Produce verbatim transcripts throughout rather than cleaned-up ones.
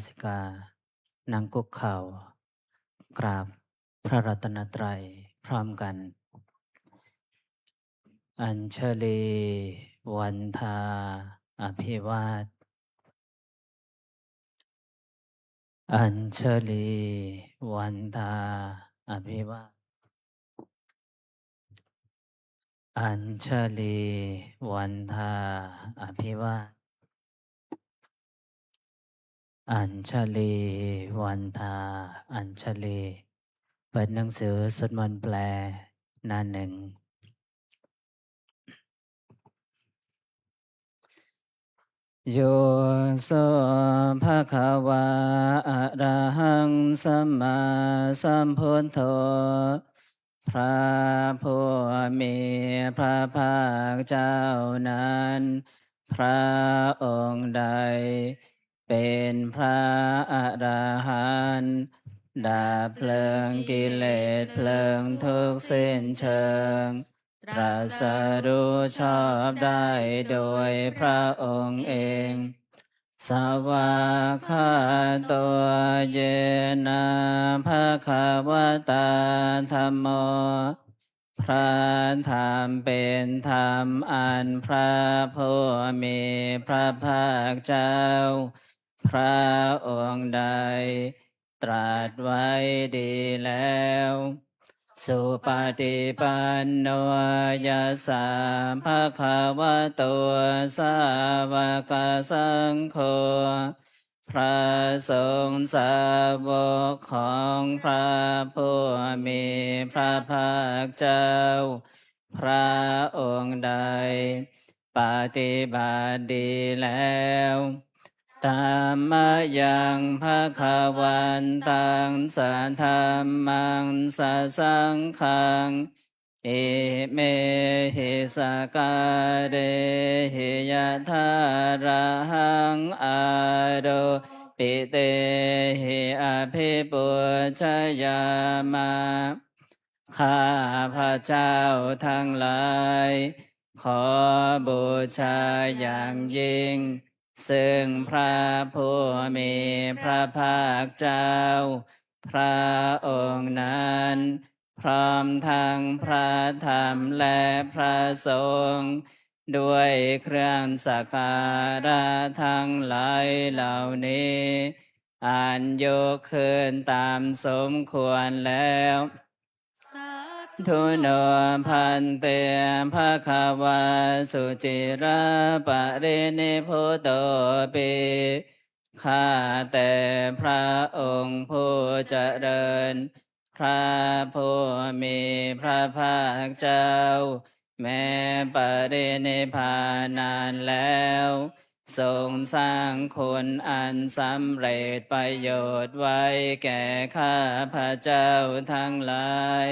สิกา นั่งคุกเข่า กราบพระรัตนตรัยพร้อมกัน Añjali vandhā abhivād. Añjali vandhā abhivād. Añjali vandhā abhivād. Añjali vandhā añjali. เปิดหนังสือสวดมนต์แปล หน้าหนึ่ง Yo so bhagavā arahaṃ sammāsambuddho, พระผู้มีพระภาคเจ้านั้น พระองค์ใดเป็นพระอรหันต์ ดับเพลิงกิเลสเพลิงทุกข์สิ้นเชิง ตรัสรู้ชอบได้โดยพระองค์เอง Svākkhāto yena bhagavatā dhammo, พระธรรมเป็นธรรมอันพระผู้มีพระภาคเจ้า พระองค์ใดตรัสไว้ดีแล้ว Supaṭipanno yassa bhagavato sāvakasaṅgho, พระสงฆ์สาวกของพระผู้มีพระภาคเจ้า พระองค์ใดปฏิบัติดีแล้ว Tammayaṃ bhagavantaṃ sadhammaṃ sasaṅghaṃ, imehi sakkārehi yathārahaṃ āropitehi abhipūjayāma. ข้าพเจ้าทั้งหลาย ขอบูชาอย่างยิ่ง ซึ่งพระผู้มีพระภาคเจ้า พระองค์นั้น พร้อมทั้งพระธรรมและพระสงฆ์ ด้วยเครื่องสักการะทั้งหลายเหล่านี้ อันยกขึ้นตามสมควรแล้ว Sādhu no bhante bhagavā suciraparinibbutopi. ข้าแต่พระองค์ผู้เจริญ พระผู้มีพระภาคเจ้า แม้ปรินิพพานนานแล้ว ทรงสร้างคุณอันสำเร็จประโยชน์ไว้แก่ข้าพเจ้าทั้งหลาย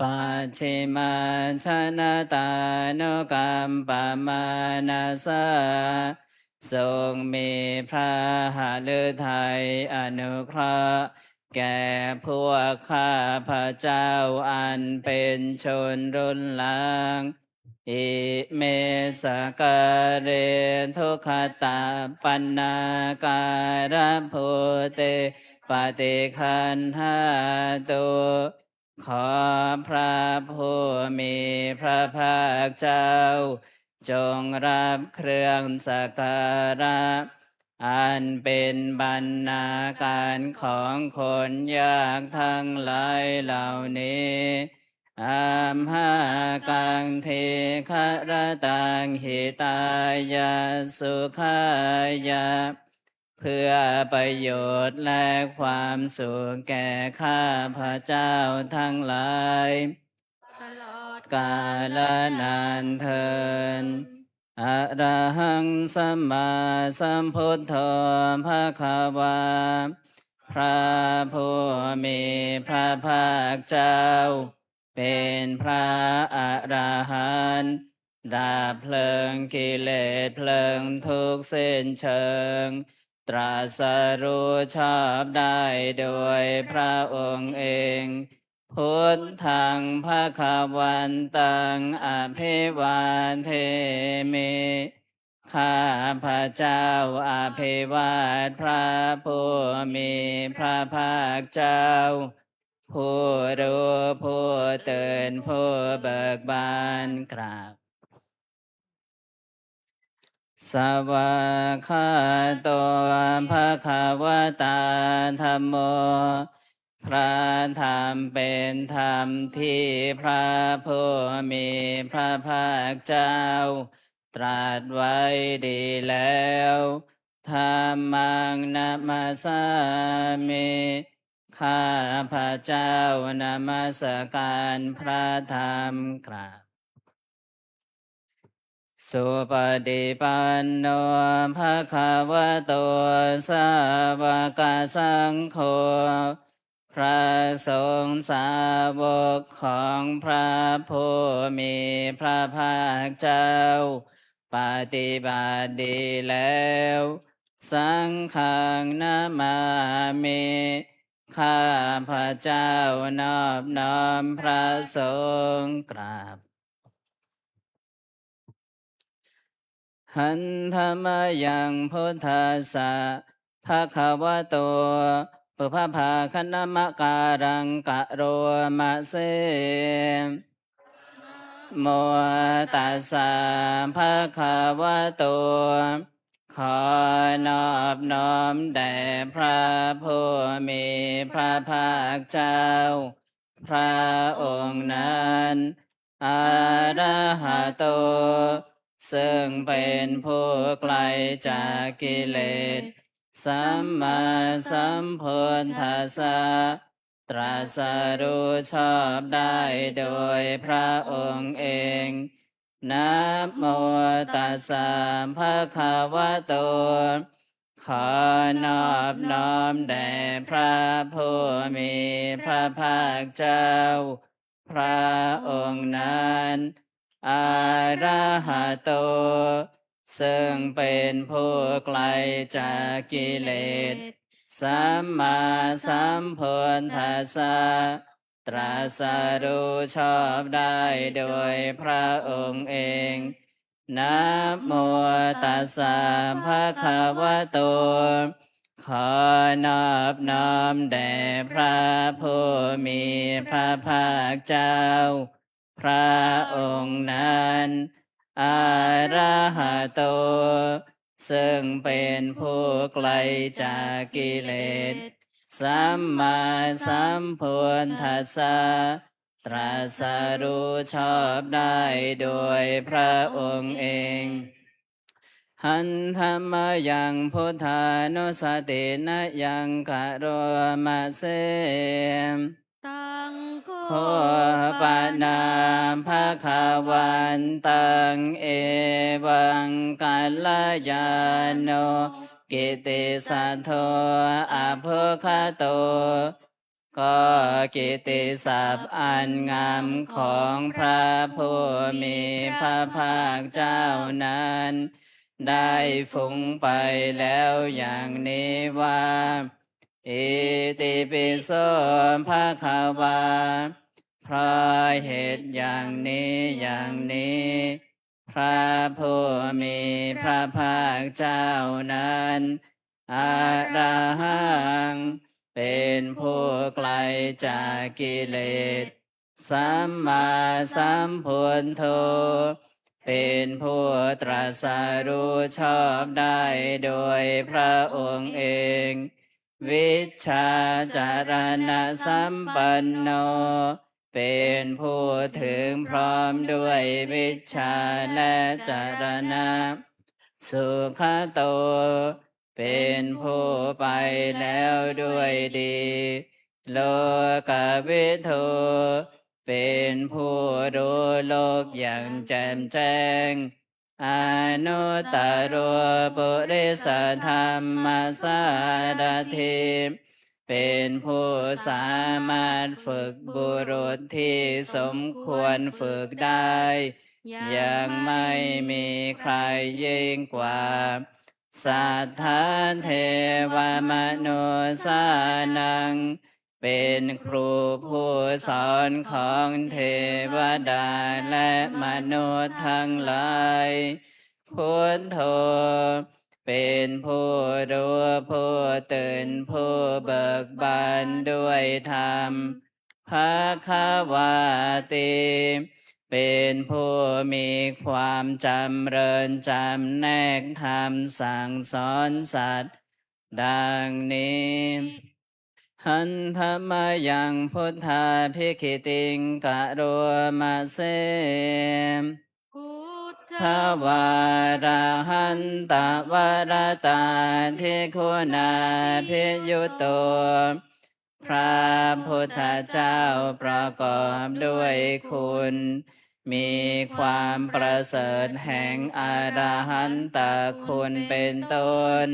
Pacchimājanatānukampamānasā. ทรงมีพระหฤทัยอนุเคราะห์ แก่พวกข้าพเจ้าอันเป็นชนรุ่นหลัง Ime sakkāre duggatapaṇṇākārabhūte paṭiggaṇhātu. ขอพระผู้มีพระภาคเจ้า จงรับเครื่องสักการะ อันเป็นบรรณาการของคนยากทั้งหลายเหล่านี้ Amhākaṃ dīgharattaṃ hitāya sukhāya. เพื่อประโยชน์และความสุขแก่ข้าพเจ้าทั้งหลาย ตลอดกาลนานเทอญ Arahaṃ sammāsambuddho bhagavā. พระผู้มีพระภาคเจ้า เป็นพระอรหันต์ ดับเพลิงกิเลสเพลิงทุกข์สิ้นเชิง ตรัสรู้ชอบได้โดยพระองค์เอง Buddhaṃ bhagavantaṃ abhivādemi. ข้าพเจ้าอภิวาทพระผู้มีพระภาคเจ้า ผู้รู้ผู้ตื่นผู้เบิกบาน กราบ Svākkhāto bhagavatā dhammo. พระธรรมเป็นธรรมที่พระผู้มีพระภาคเจ้าตรัสไว้ดีแล้ว Dhammaṃ namassāmi. ข้าพเจ้านมัสการพระธรรม กราบ Supaṭipanno bhagavato sāvakasaṅgho. พระสงฆ์สาวกของพระผู้มีพระภาคเจ้า ปฏิบัติดีแล้ว Saṅghaṃ namāmi. ข้าพเจ้านอบน้อมพระสงฆ์ กราบ Handa mayaṃ buddhassa bhagavato pubbabhāganamakāraṃ karoma se. Namo tassa bhagavato. ขอนอบน้อมแด่พระผู้มีพระภาคเจ้า พระองค์นั้น Arahato ซึ่งเป็นผู้ไกลจากกิเลส Sammāsambuddhassa ตรัสรู้ชอบได้โดยพระองค์เอง Namo tassa bhagavato. ขอนอบน้อมแด่พระผู้มีพระภาคเจ้า พระองค์นั้น Arahato ซึ่งเป็นผู้ไกลจากกิเลส Sammāsambuddhassa ตรัสรู้ชอบได้โดยพระองค์เอง Namo tassa bhagavato. ขอนอบน้อมแด่พระผู้มีพระภาคเจ้า พระองค์นั้น Arahato ซึ่งเป็นผู้ไกลจากกิเลส Sammāsambuddhassa ตรัสรู้ชอบได้โดยพระองค์เอง Handa mayaṃ buddhānussatinayaṃ karoma se. Taṃ kho pana bhagavantaṃ evaṃ kalyāṇo kittisaddo abbhuggato. ก็กิตติศัพท์อันงามของพระผู้มีพระภาคเจ้านั้น ได้ฟุ้งไปแล้วอย่างนี้ว่า Itipi so bhagavā. เพราะเหตุอย่างนี้อย่างนี้ พระผู้มีพระภาคเจ้านั้น Arahaṃ เป็นผู้ไกลจากกิเลส Sammāsambuddho เป็นผู้ตรัสรู้ชอบได้โดยพระองค์เอง Vijjācaraṇasampanno เป็นผู้ถึงพร้อมด้วยวิชชาและจรณะ Sugato เป็นผู้ไปแล้วด้วยดี Lokavidū เป็นผู้รู้โลกอย่างแจ่มแจ้ง Anuttaro purisadammasārathi เป็นผู้สามารถฝึกบุรุษที่สมควรฝึกได้ ยังไม่มีใครยิ่งกว่า Satthā devamanussānaṃ เป็นครูผู้สอนของเทวดาและมนุษย์ทั้งหลาย พุทโธ เป็นผู้รู้ผู้ตื่นผู้เบิกบานด้วยธรรม Bhagavāti เป็นผู้มีความจำเริญจำแนกธรรมสั่งสอนสัตว์ ดังนี้ Handa mayaṃ buddhābhigītiṃ karoma se. Buddhavārahantavaratādiguṇābhiyutto พระพุทธเจ้าประกอบด้วยคุณ มีความประเสริฐแห่งอรหันตคุณเป็นต้น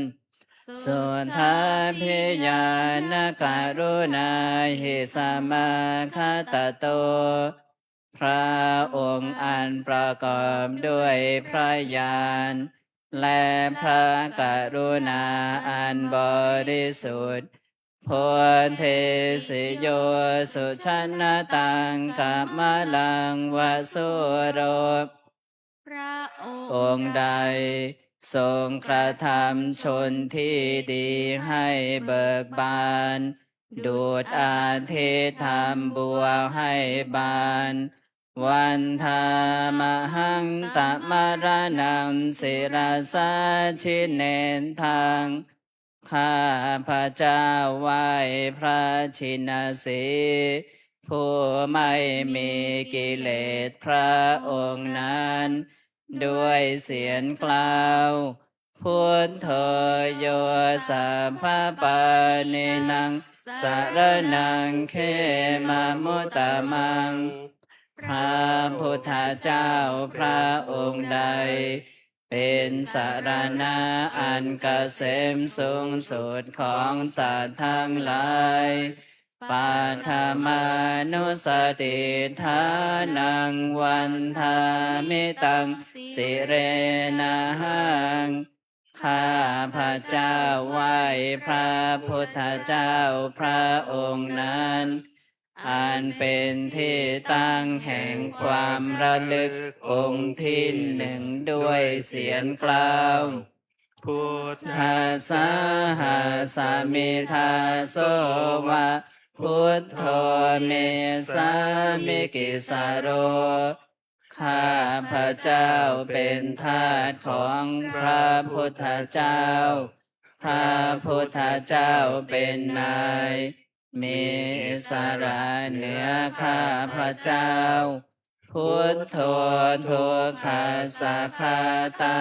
Suddhābhiñāṇakaruṇāhi samāgatatto พระองค์อันประกอบด้วยพระญาณ และพระกรุณาอันบริสุทธิ์ Bodhesi yo sujanatāṃ kamalaṃ va sūro พระองค์ใดทรงกระทำชนที่ดีให้เบิกบาน ดูดอาทิตย์ทำบัวให้บาน Vandāmahaṃ tamaraṇaṃ sirasā jinendaṃ ข้าพเจ้าไหว้พระชินสีห์ ผู้ไม่มีกิเลสพระองค์นั้น ด้วยเสียงกล่าว Buddho yo sabbapāṇīnaṃ saraṇaṃ khemamuttamaṃ พระพุทธเจ้าพระองค์ใด เป็นสรณะอันเกษมสูงสุดของสัตว์ทั้งหลาย Paṭhamānussatiṭṭhānaṃ vandāmi taṃ sirenahaṃ ข้าพเจ้าไหว้พระพุทธเจ้าพระองค์นั้น อันเป็นที่ตั้งแห่งความระลึกองค์ที่หนึ่งด้วยเสียงกล่าว Buddhassāhasmi dāso va buddho me sāmikissaro ข้าพเจ้าเป็นทาสของพระพุทธเจ้า พระพุทธเจ้าเป็นนาย มีอิสระเหนือข้าพเจ้า Buddho dukkhassa ghātā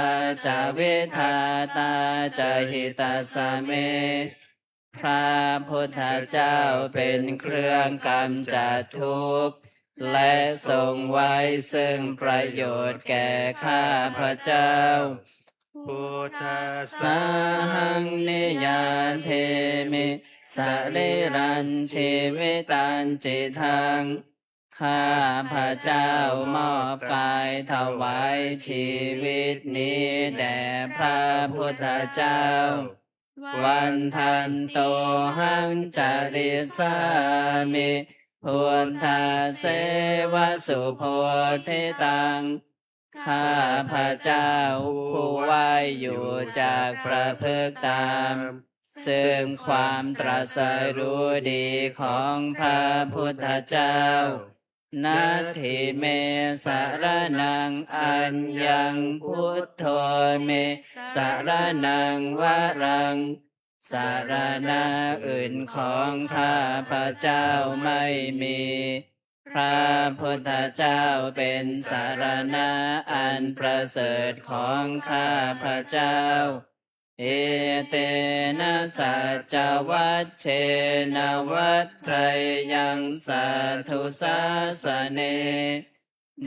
ca vidhātā ca hitassa me พระพุทธเจ้าเป็นเครื่องกำจัดทุกข์ และทรงไว้ซึ่งประโยชน์แก่ข้าพเจ้า Buddhassāhaṃ niyyādemi sarīrañjīvitañcidaṃ ข้าพเจ้ามอบกายถวายชีวิตนี้แด่พระพุทธเจ้า Vandantohaṃ carissāmi buddhasseva subodhitaṃ ข้าพเจ้าผู้ไหว้อยู่จักประพฤติตาม ซึ่งความตรัสรู้ดีของพระพุทธเจ้า Natthi me saraṇaṃ aññaṃ buddho me saraṇaṃ varaṃ สรณะอื่นของข้าพเจ้าไม่มี พระพุทธเจ้าเป็นสรณะอันประเสริฐของข้าพเจ้า Etena saccavajjena vaḍḍheyyaṃ satthu sāsane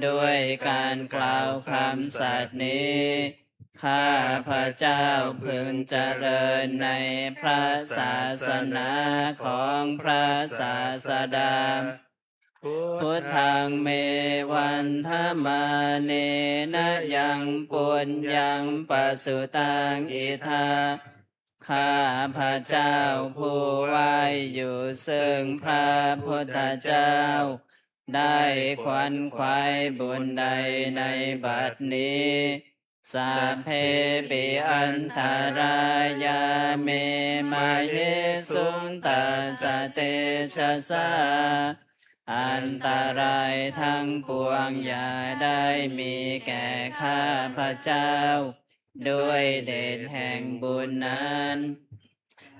ด้วยการกล่าวคำสัตย์นี้ ข้าพระเจ้าพึงเจริญในพระศาสนาของพระศาสดา Buddhaṃ me vandamānena yaṃ puññaṃ pasutaṃ idha ข้าพระเจ้าผู้ไหว้อยู่ซึ่งพระพุทธเจ้า ได้ขวนขวายบุญใดในบัดนี้ Sabbepi antarāyā me māhesuṃ tassa tejasā. อันตรายทั้งปวงอย่าได้มีแก่ข้าพเจ้า ด้วยเดชแห่งบุญนั้น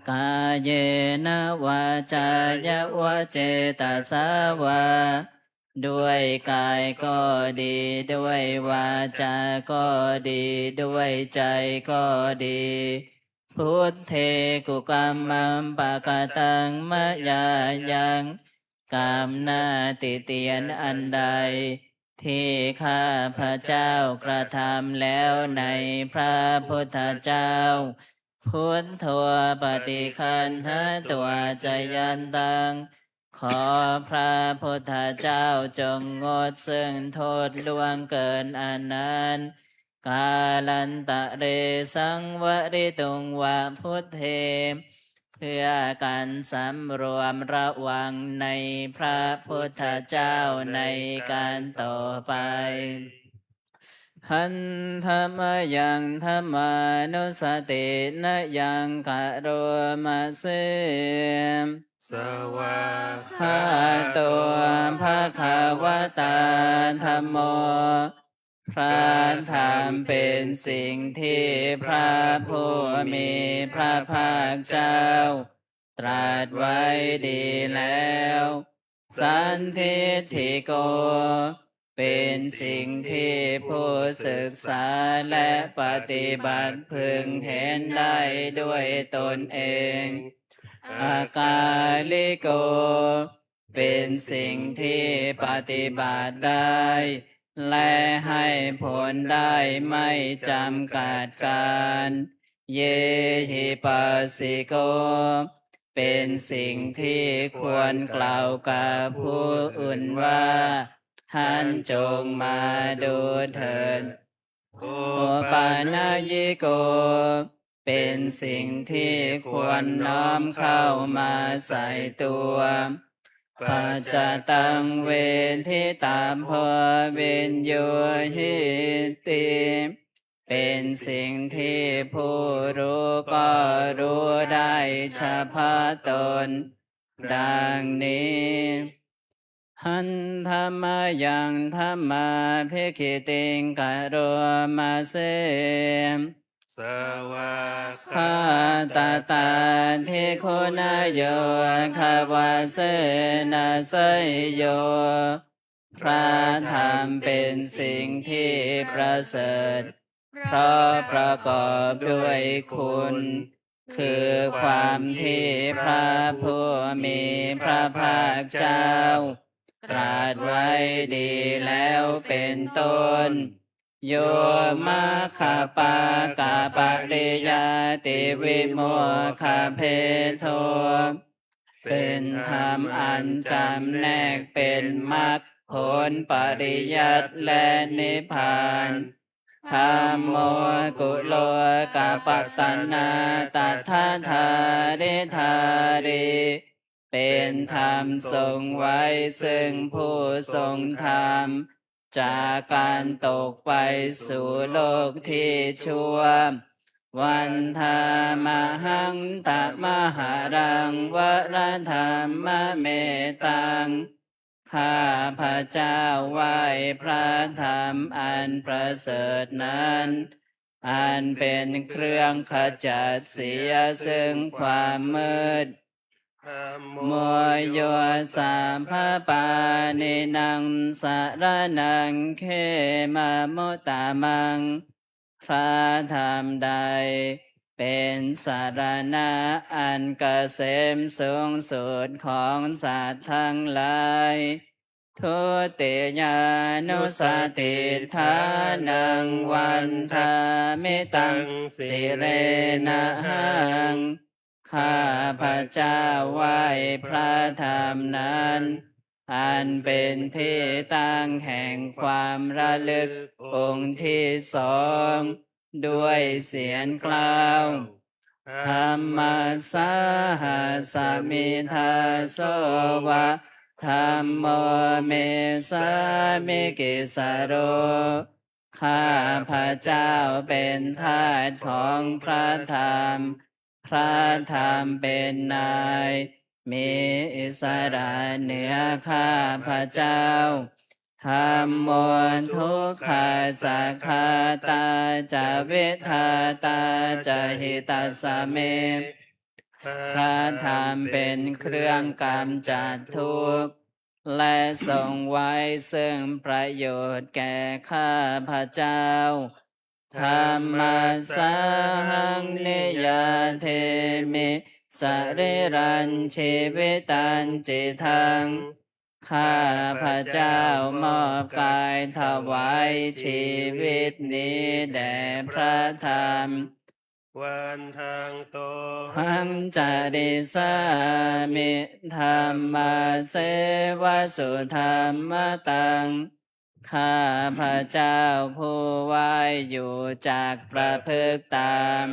Kāyena vācāya va cetasā vā ด้วยกายก็ดี ด้วยวาจาก็ดี ด้วยใจก็ดี Buddhe kukammaṃ pakataṃ mayā yaṃ กรรมหน้าติเตียนอันใด ที่ข้าพเจ้ากระทำแล้วในพระพุทธเจ้า Buddho paṭiggaṇhatu accayantaṃ ขอพระพุทธเจ้าจงงดซึ่งโทษล่วงเกินอันนั้น Kālantare saṃvarituṃ va buddhe เพื่อการสำรวมระวังในพระพุทธเจ้าในการต่อไป Handa mayaṃ dhammānussatinayaṃ karoma se. Svākkhāto bhagavatā dhammo พระธรรมเป็นสิ่งที่พระผู้มีพระภาคเจ้า ตรัสไว้ดีแล้ว Sandiṭṭhiko เป็นสิ่งที่ผู้ศึกษาและปฏิบัติพึงเห็นได้ด้วยตนเอง Akāliko เป็นสิ่งที่ปฏิบัติได้ และให้ผลได้ไม่จำกัดกาล Yehi passiko เป็นสิ่งที่ควรกล่าวกับผู้อื่นว่า ท่านจงมาดูเถิด Opanayiko เป็นสิ่งที่ควรน้อมเข้ามาใส่ตัว Paccattaṃ veditabbo viññūhīti เป็นสิ่งที่ผู้รู้ก็รู้ได้เฉพาะตน ดังนี้ Handa mayaṃ dhammābhigītiṃ karoma se. Svākkhātatādiguṇayogavasena seyyo พระธรรมเป็นสิ่งที่ประเสริฐ เพราะประกอบด้วยคุณ คือความที่พระผู้มีพระภาคเจ้า ตรัสไว้ดีแล้วเป็นต้น Yo maggapākapariyattipimokkhabhedo เป็นธรรมอันจำแนกเป็นมรรคผลปริยัติและนิพพาน Dhammo kulokapattanā tadadhāridhārī เป็นธรรมทรงไว้ซึ่งผู้ทรงธรรม จากการตกไปสู่โลกที่ชั่ว Vandāmahaṃ tamaharaṃ varadhammametaṃ ข้าพเจ้าไหว้พระธรรมอันประเสริฐนั้น อันเป็นเครื่องขจัดเสียซึ่งความมืด Dhammo yo sabbapāṇīnaṃ saraṇaṃ khemamuttamaṃ พระธรรมใดเป็นสรณะอันเกษมสูงสุดของสัตว์ทั้งหลาย Dutiyānussatiṭṭhānaṃ vandāmi taṃ sirenahaṃ ข้าพเจ้าไหว้พระธรรมนั้น อันเป็นที่ตั้งแห่งความระลึกองค์ที่สอง ด้วยเสียงกล้าว Dhammassāhasmi dāso va dhammo me sāmikissaro ข้าพเจ้าเป็นทาสของพระธรรม พระธรรมเป็นนาย มีอิสระเหนือข้าพเจ้า Dhammo dukkhassa ghātā ca vidhātā ca hitassa me. พระธรรมเป็นเครื่องกำจัดทุกข์ และทรงไว้ซึ่งประโยชน์แก่ข้าพเจ้า Dhammassāhaṃ niyyādemi sarīrañjīvitañcidaṃ. ข้าพเจ้ามอบกายถวายชีวิตนี้แด่พระธรรม Vandantohaṃ carissāmi dhammasseva sudhammataṃ. ข้าพเจ้าผู้ไหว้อยู่จักประพฤติตาม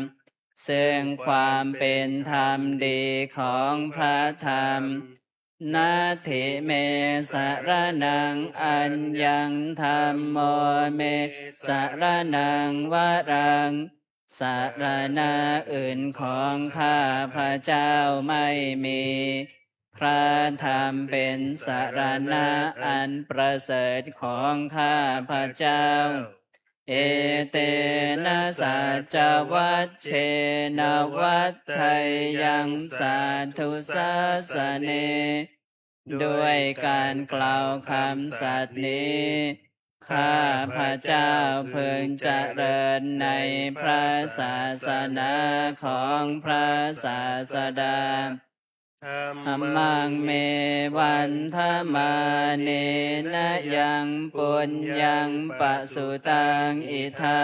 ซึ่งความเป็นธรรมดีของพระธรรม Natthi me saraṇaṃ aññaṃ dhammo me saraṇaṃ varaṃ. สรณะอื่นของข้าพเจ้าไม่มี พระธรรมเป็นสรณะอันประเสริฐของข้าพเจ้า Etena saccavajjena vaḍḍheyyaṃ satthu sāsane. ด้วยการกล่าวคำสัตย์นี้ ข้าพเจ้าพึงเจริญในพระศาสนาของพระศาสดา Dhammaṃ me vandamānena yaṃ puññaṃ pasutaṃ idha.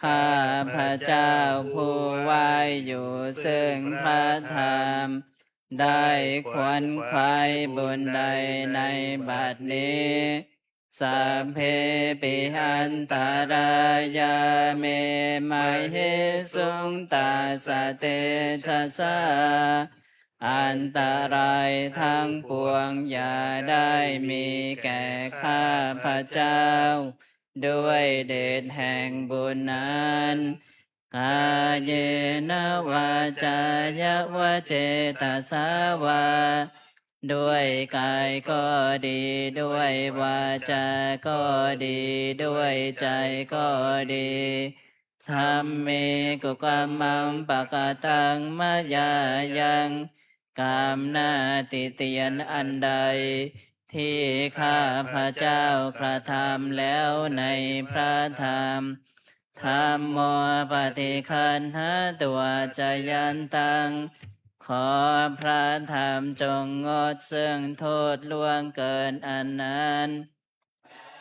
ข้าพเจ้าผู้ไหว้อยู่ซึ่งพระธรรม ได้ขวนขวายบุญใดในบัดนี้ Sabbepi antarāyā me māhesuṃ tassa tejasā. อันตรายทั้งปวงอย่าได้มีแก่ข้าพเจ้า ด้วยเดชแห่งบุญนั้น Kāyena vācāya va cetasā vā. ด้วยกายก็ดี ด้วยวาจาก็ดี ด้วยใจก็ดี Dhamme kukammaṃ pakataṃ mayā yaṃ. กรรมหน้าติเตียนอันใด ที่ข้าพเจ้ากระทำแล้วในพระธรรม Dhammo paṭiggaṇhātu accayantaṃ. ขอพระธรรมจงงดซึ่งโทษล่วงเกินอันนั้น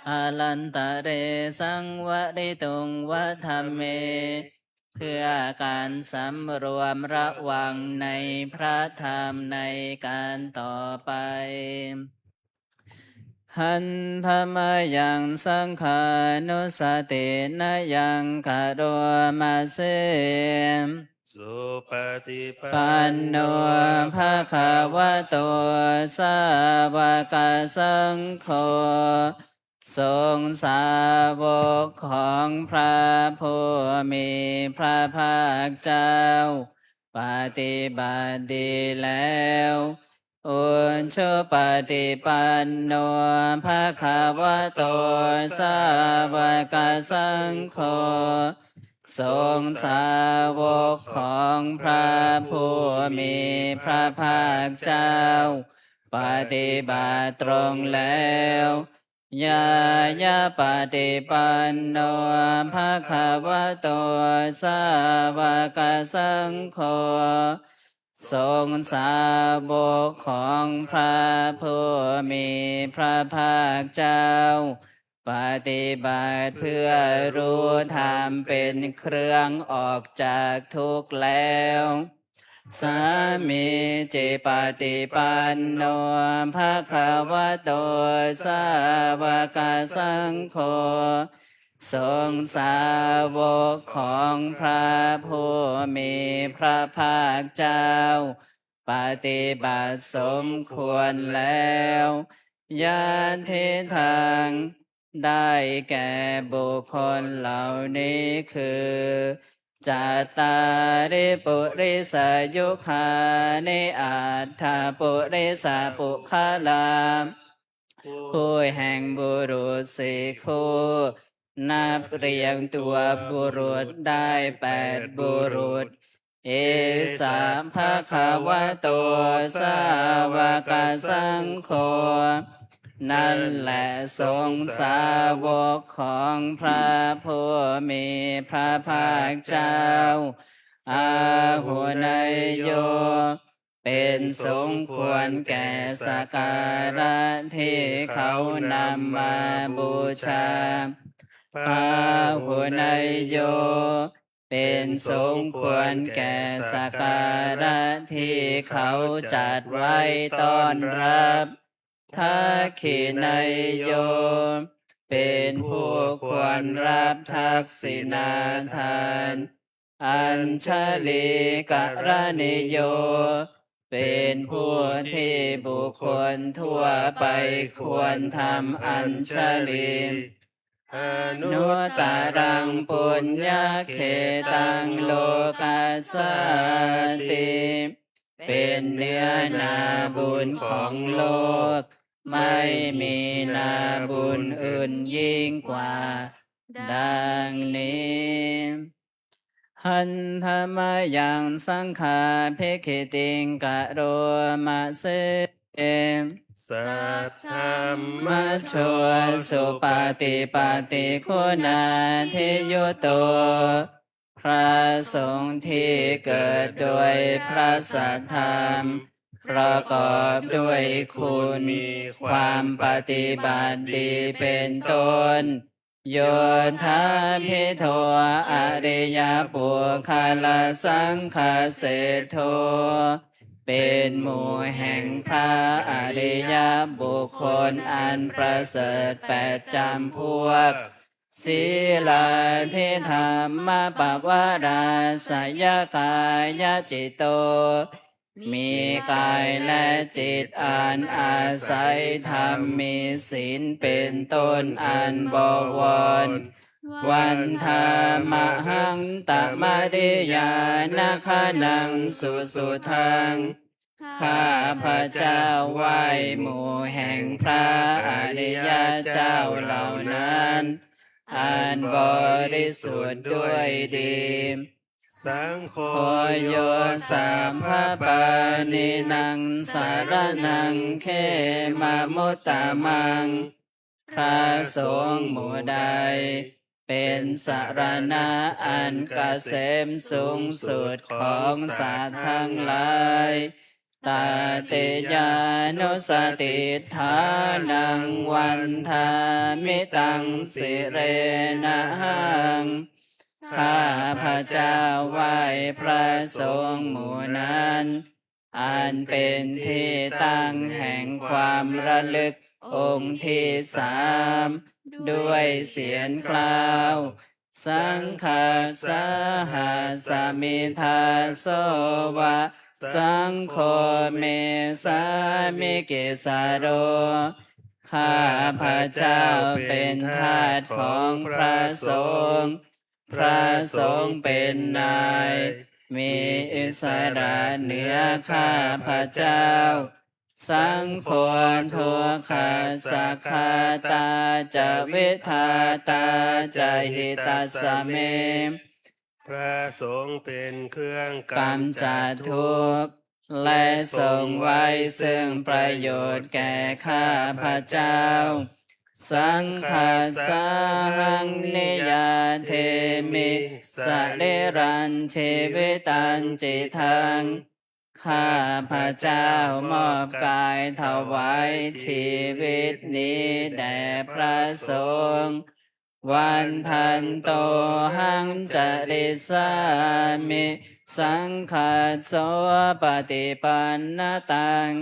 Kālantare saṃvarituṃ va dhamme. เพื่อการสำรวมระวังในพระธรรมในการต่อไป Handa mayaṃ saṅghānussatinayaṃ karoma se. Supaṭipanno bhagavato sāvakasaṅgho. สงฆ์สาวกของพระผู้มีพระภาคเจ้า ปฏิบัติดีแล้ว Ujupaṭipanno bhagavato sāvakasaṅgho. สงฆ์สาวกของพระผู้มีพระภาคเจ้า ปฏิบัติตรงแล้ว Ñāyapaṭipanno bhagavato sāvakasaṅgho. สงฆ์สาวกของพระผู้มีพระภาคเจ้า ปฏิบัติเพื่อรู้ธรรมเป็นเครื่องออกจากทุกข์แล้ว Sāmīcipaṭipanno bhagavato sāvakasaṅgho. สงฆ์สาวกของพระผู้มีพระภาคเจ้า ปฏิบัติสมควรแล้ว Yadidaṃ ได้แก่บุคคลเหล่านี้คือ Cattāri purisayugāni aṭṭha purisapuggalā. ผู้แห่งบุรุษสี่คู่ นับเรียงตัวบุรุษได้แปดบุรุษ Esa bhagavato sāvakasaṅgho นั่นแหละสงฆ์สาวกของพระผู้มีพระภาคเจ้า Āhuneyyo เป็นสมควรแก่สักการะที่เขานำมาบูชา Pāhuneyyo เป็นสมควรแก่สักการะที่เขาจัดไว้ต้อนรับ Dakkhiṇeyyo เป็นผู้ควรรับทักษิณาทาน Añjalikaraṇīyo เป็นผู้ที่บุคคลทั่วไปควรทำอัญชลี Anuttaraṃ puññakkhettaṃ lokassāti เป็นเนื้อนาบุญของโลก ไม่มีนาบุญอื่นยิ่งกว่า ดังนี้ Handa mayaṃ saṅghābhigītiṃ karoma se. Saddhammajo supaṭipattiguṇādiyutto พระสงฆ์ที่เกิดโดยพระสัทธรรม ประกอบด้วยคุณ มีความปฏิบัติดีเป็นต้น Yodhābhido ariyapuggalasaṅghaseṭṭho เป็นหมู่แห่งพระอริยบุคคลอันประเสริฐแปดจำพวก Sīlādidhammapavarāsayakāyacitto มีกายและจิตอันอาศัยธรรมมีศีลเป็นต้นอันบวร Vandāmahaṃ tamariyanagaṇaṃ susuddhaṃ ข้าพระเจ้าไหว้หมู่แห่งพระอริยเจ้าเหล่านั้น อันบริสุทธิ์ด้วยดี Saṅgho yo sabbapāṇīnaṃ saraṇaṃ khemamuttamaṃ พระสงฆ์หมู่ใด เป็นสรณะอันเกษมสูงสุดของสัตว์ทั้งหลาย Tatiyānussatiṭṭhānaṃ vandāmi taṃ sirenahaṃ ข้าพระเจ้าไหว้พระสงฆ์หมู่นั้น อันเป็นที่ตั้งแห่งความระลึกองค์ที่สาม ด้วยเสียงกล่าว Saṅghassāhasmi dāso va, saṅgho me sāmikissaro ข้าพระเจ้าเป็นทาสของพระสงฆ์ พระสงฆ์เป็นนาย มีอิสระเหนือข้าพระเจ้า Saṅgho dukkhassa ghātā ca vidhātā ca hitassa me พระสงฆ์เป็นเครื่องกำจัดทุกข์ และทรงไว้ซึ่งประโยชน์แก่ข้าพระเจ้า Saṅghassāhaṃ niyyādemi sarīrañjīvitañcidaṃ ข้าพระเจ้ามอบกายถวายชีวิตนี้แด่พระสงฆ์ Vandantohaṃ carissāmi saṅghassopaṭipannatāṃ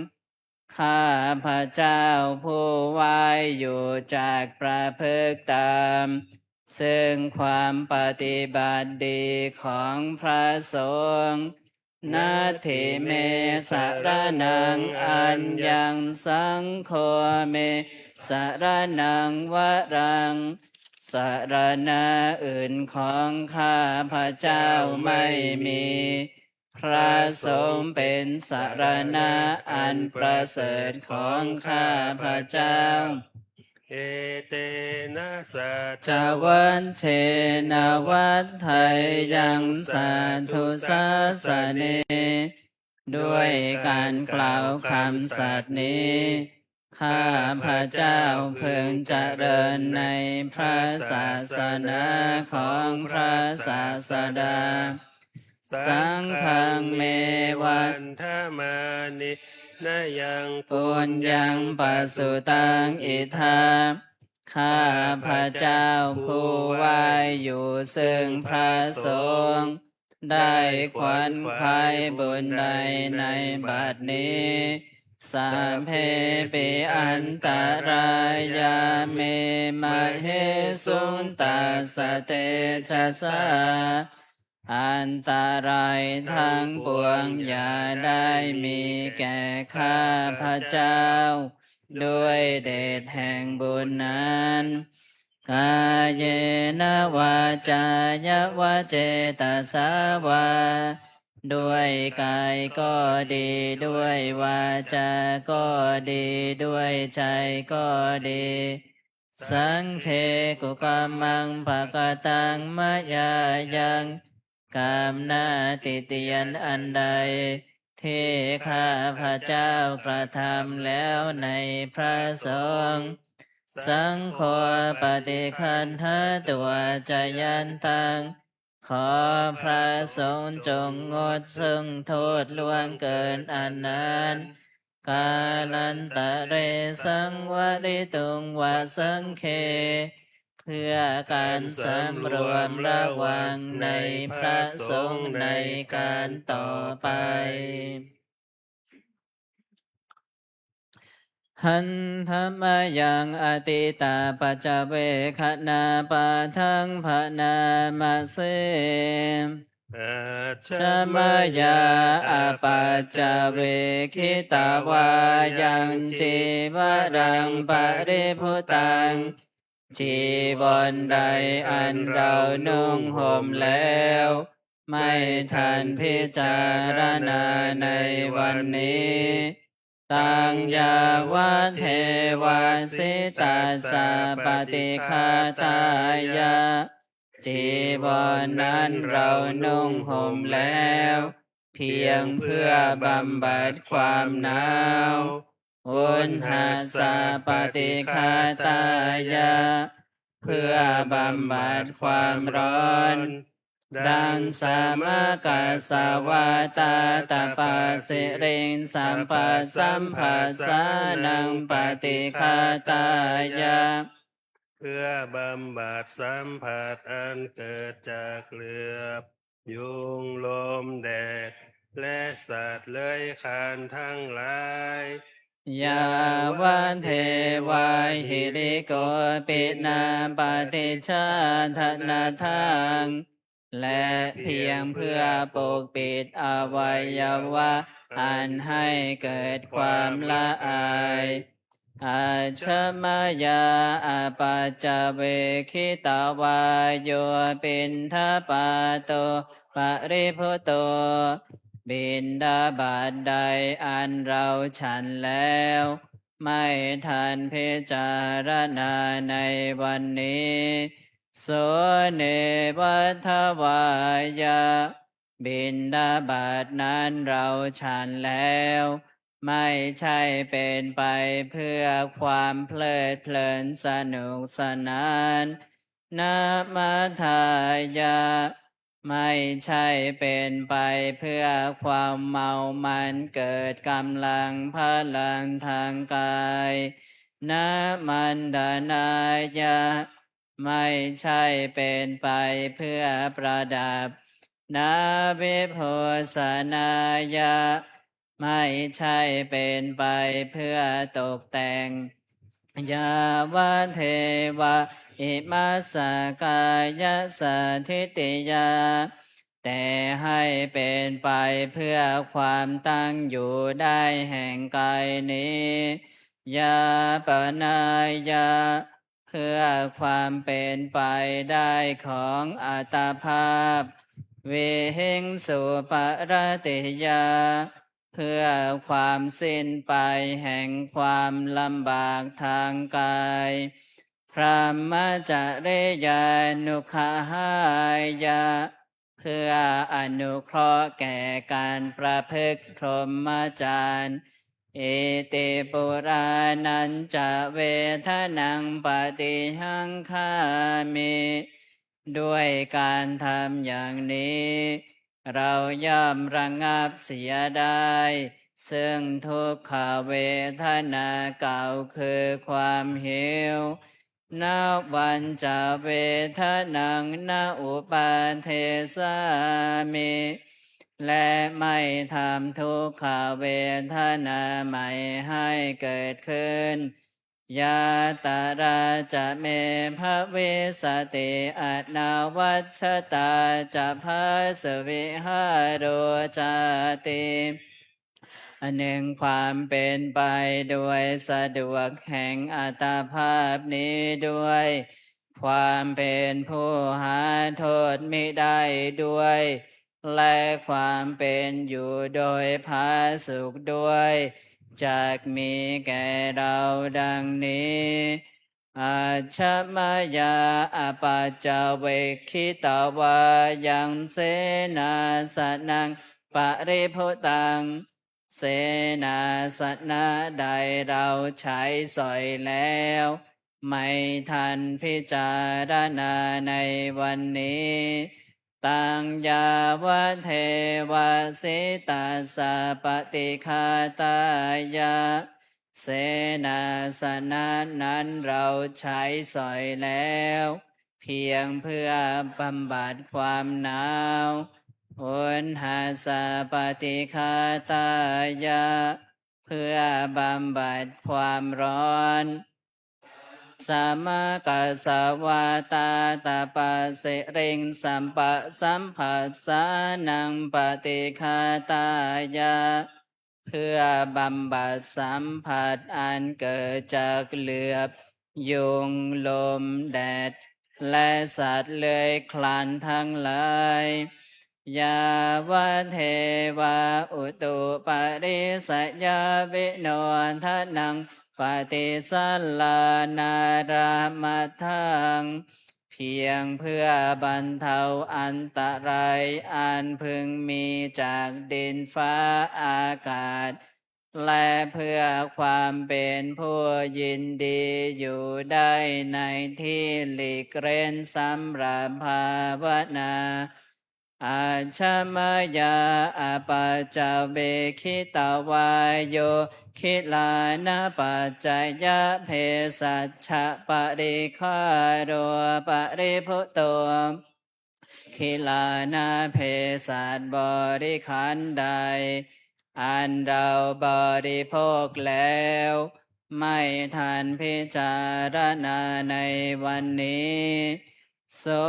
ข้าพระเจ้าผู้ไหว้อยู่จักประพฤติตาม ซึ่งความปฏิบัติดีของพระสงฆ์ Natthi me saraṇaṃ aññaṃ, saṅgho me saraṇaṃ varaṃ. สรณะอื่นของข้าพเจ้าไม่มี พระสงฆ์เป็นสรณะอันประเสริฐของข้าพเจ้า Etena saccavajjena vaḍḍheyyaṃ satthu sāsane. ด้วยการกล่าวคำสัตย์นี้ ข้าพเจ้าพึงเจริญในพระศาสนาของพระศาสดา Saṅghaṃ me vandamānena yaṃ puññaṃ pasutaṃ idha. ข้าพเจ้าผู้ไหว้อยู่ซึ่งพระสงฆ์ ได้ขวนขวายบุญใดในบัดนี้ Sabbepi antarāyā me māhesuṃ tassa tejasā. อันตรายทั้งปวงอย่าได้มีแก่ข้าพเจ้า ด้วยเดชแห่งบุญนั้น Kāyena vācāya va cetasā vā. ด้วยกายก็ดี ด้วยวาจาก็ดี ด้วยใจก็ดี Saṅghe kukammaṃ pakataṃ mayā yaṃ. กรรมหน้าติเตียนอันใด ที่ข้าพเจ้ากระทำแล้วในพระสงฆ์ Saṅgho paṭiggaṇhatu accayantaṃ. ขอพระสงฆ์จงงดซึ่งโทษล่วงเกินอันนั้น Kālantare saṃvarituṃ va saṅghe. เพื่อการสำรวมระวังในพระสงฆ์ในการต่อไป Handa mayaṃ atītapaccavekkhaṇapāṭhaṃ bhaṇāma se. Ajja mayā apaccavekkhitvā yaṃ cīvaraṃ paribhuttaṃ. จีวรใดอันเรานุ่งห่มแล้ว ไม่ทันพิจารณาในวันนี้ Taṃ yāvadeva sitassa paṭighātāya. จีวรนั้นเรานุ่งห่มแล้ว เพียงเพื่อบำบัดความหนาว Uṇhassa paṭighātāya. เพื่อบำบัดความร้อน Daṃsamakasavātātapasiriṃsapasamphassānaṃ paṭighātāya. เพื่อบำบัดสัมผัสอันเกิดจากเหลือบ ยุง ลม แดด และสัตว์เลื้อยคลานทั้งหลาย Yāvadeva hirikopinaṃ paṭicchādanatthaṃ. และเพียงเพื่อปกปิดอวัยวะอันให้เกิดความละอาย Ajja mayā apaccavekkhitvā yo piṇḍapāto paribhutto. บิณฑบาตใดอันเราฉันแล้ว ไม่ทันพิจารณาในวันนี้ So neva davāya. บิณฑบาตนั้นเราฉันแล้ว ไม่ใช่เป็นไปเพื่อความเพลิดเพลินสนุกสนาน Na madāya. ไม่ใช่เป็นไปเพื่อความเมามันเกิดกำลังพลังทางกาย Na maṇḍanāya. ไม่ใช่เป็นไปเพื่อประดับ Na vibhūsanāya. ไม่ใช่เป็นไปเพื่อตกแต่ง Yāvadeva imassa kāyassa ṭhitiyā แต่ให้เป็นไปเพื่อความตั้งอยู่ได้แห่งกายนี้ ยาปนายะ เพื่อความเป็นไปได้ของอัตภาพ วิหิงสุปรติยา เพื่อความสิ้นไปแห่งความลำบากทางกาย พรหมจริยานุกขหายะ เพื่ออนุเคราะห์แก่การประพฤติพรหมจรรย์ อิติปุราณัญจะเวทนังปฏิฮังคามิ ด้วยการทำอย่างนี้ เราย่อมระงับเสียได้ ซึ่งทุกขเวทนาเก่าคือความหิว นวัญจะเวทนังนอุปาเทสามิ และไม่ทำทุกขเวทนาใหม่ให้เกิดขึ้น ยาตราจะเมภวิสติ อนาวัชชตาจะพาสุวิหาโรจาติ อันหนึ่งความเป็นไปโดยสะดวกแห่งอัตภาพนี้ด้วย ความเป็นผู้หาโทษมิได้ด้วย และความเป็นอยู่โดยผาสุกด้วย จักมีแก่เราดังนี้ Ajja mayā apaccavekkhitvā yaṃ senāsanaṃ paribhuttaṃ. เสนาสนะใดเราใช้สอยแล้ว ไม่ทันพิจารณาในวันนี้ Taṃ yāvadeva sitassa paṭighātāya. เสนาสนะนั้นเราใช้สอยแล้ว เพียงเพื่อบำบัดความหนาว Uṇhassa paṭighātāya. เพื่อบำบัดความร้อน Samakassa vātātapasiriṃ sampasamphassānaṃ paṭighātāya. เพื่อบำบัดสัมผัสอันเกิดจากเหลือบ ยุง ลม แดด และสัตว์เลื้อยคลานทั้งหลาย Yāvadeva utuparīsayavinodanānaṃ paṭisallānārāmatthaṃ. เพียงเพื่อบรรเทาอันตรายอันพึงมีจากดินฟ้าอากาศ และเพื่อความเป็นผู้ยินดีอยู่ได้ในที่หลีกเร้นสำหรับภาวนา Ajja mayā apaccavekkhitvā yo gilānapaccayabhesajjaparikkhāro paribhutto. กิลานาเภสัชบริขารใด อันเราบริโภคแล้ว ไม่ทันพิจารณาในวันนี้ So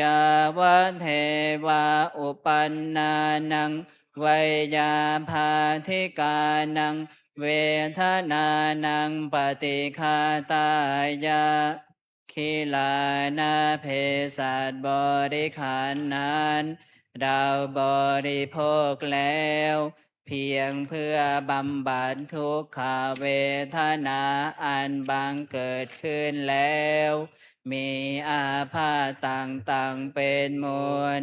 yāvadeva uppannānaṃ veyyābādhikānaṃ vedanānaṃ paṭighātāya. กิลานาเภสัชบริขารนั้น เราบริโภคแล้ว เพียงเพื่อบำบัดทุกขเวทนาอันบังเกิดขึ้นแล้ว มีอาพาธต่างๆเป็นมูล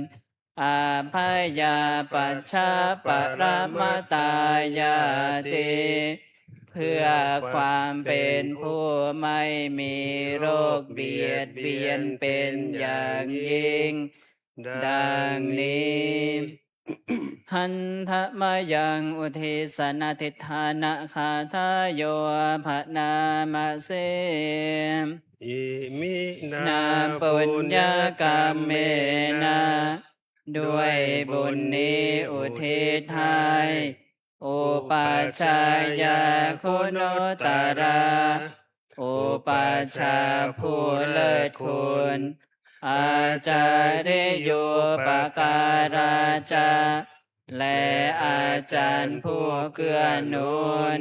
Abyāpajjhaparamatāyāti. เพื่อความเป็นผู้ไม่มีโรคเบียดเบียนเป็นอย่างยิ่ง ดังนี้ Handa mayaṃ uddissa natthidānagāthāyo bhaṇāma se. Iminā puññakammena. ด้วยบุญนี้อุทิศให้ Upajjhāyā guṇuttarā. อุปัชฌาย์ผู้เลิศคุณ ācariyūpakārā ca และอาจารย์ผู้เกื้อหนุน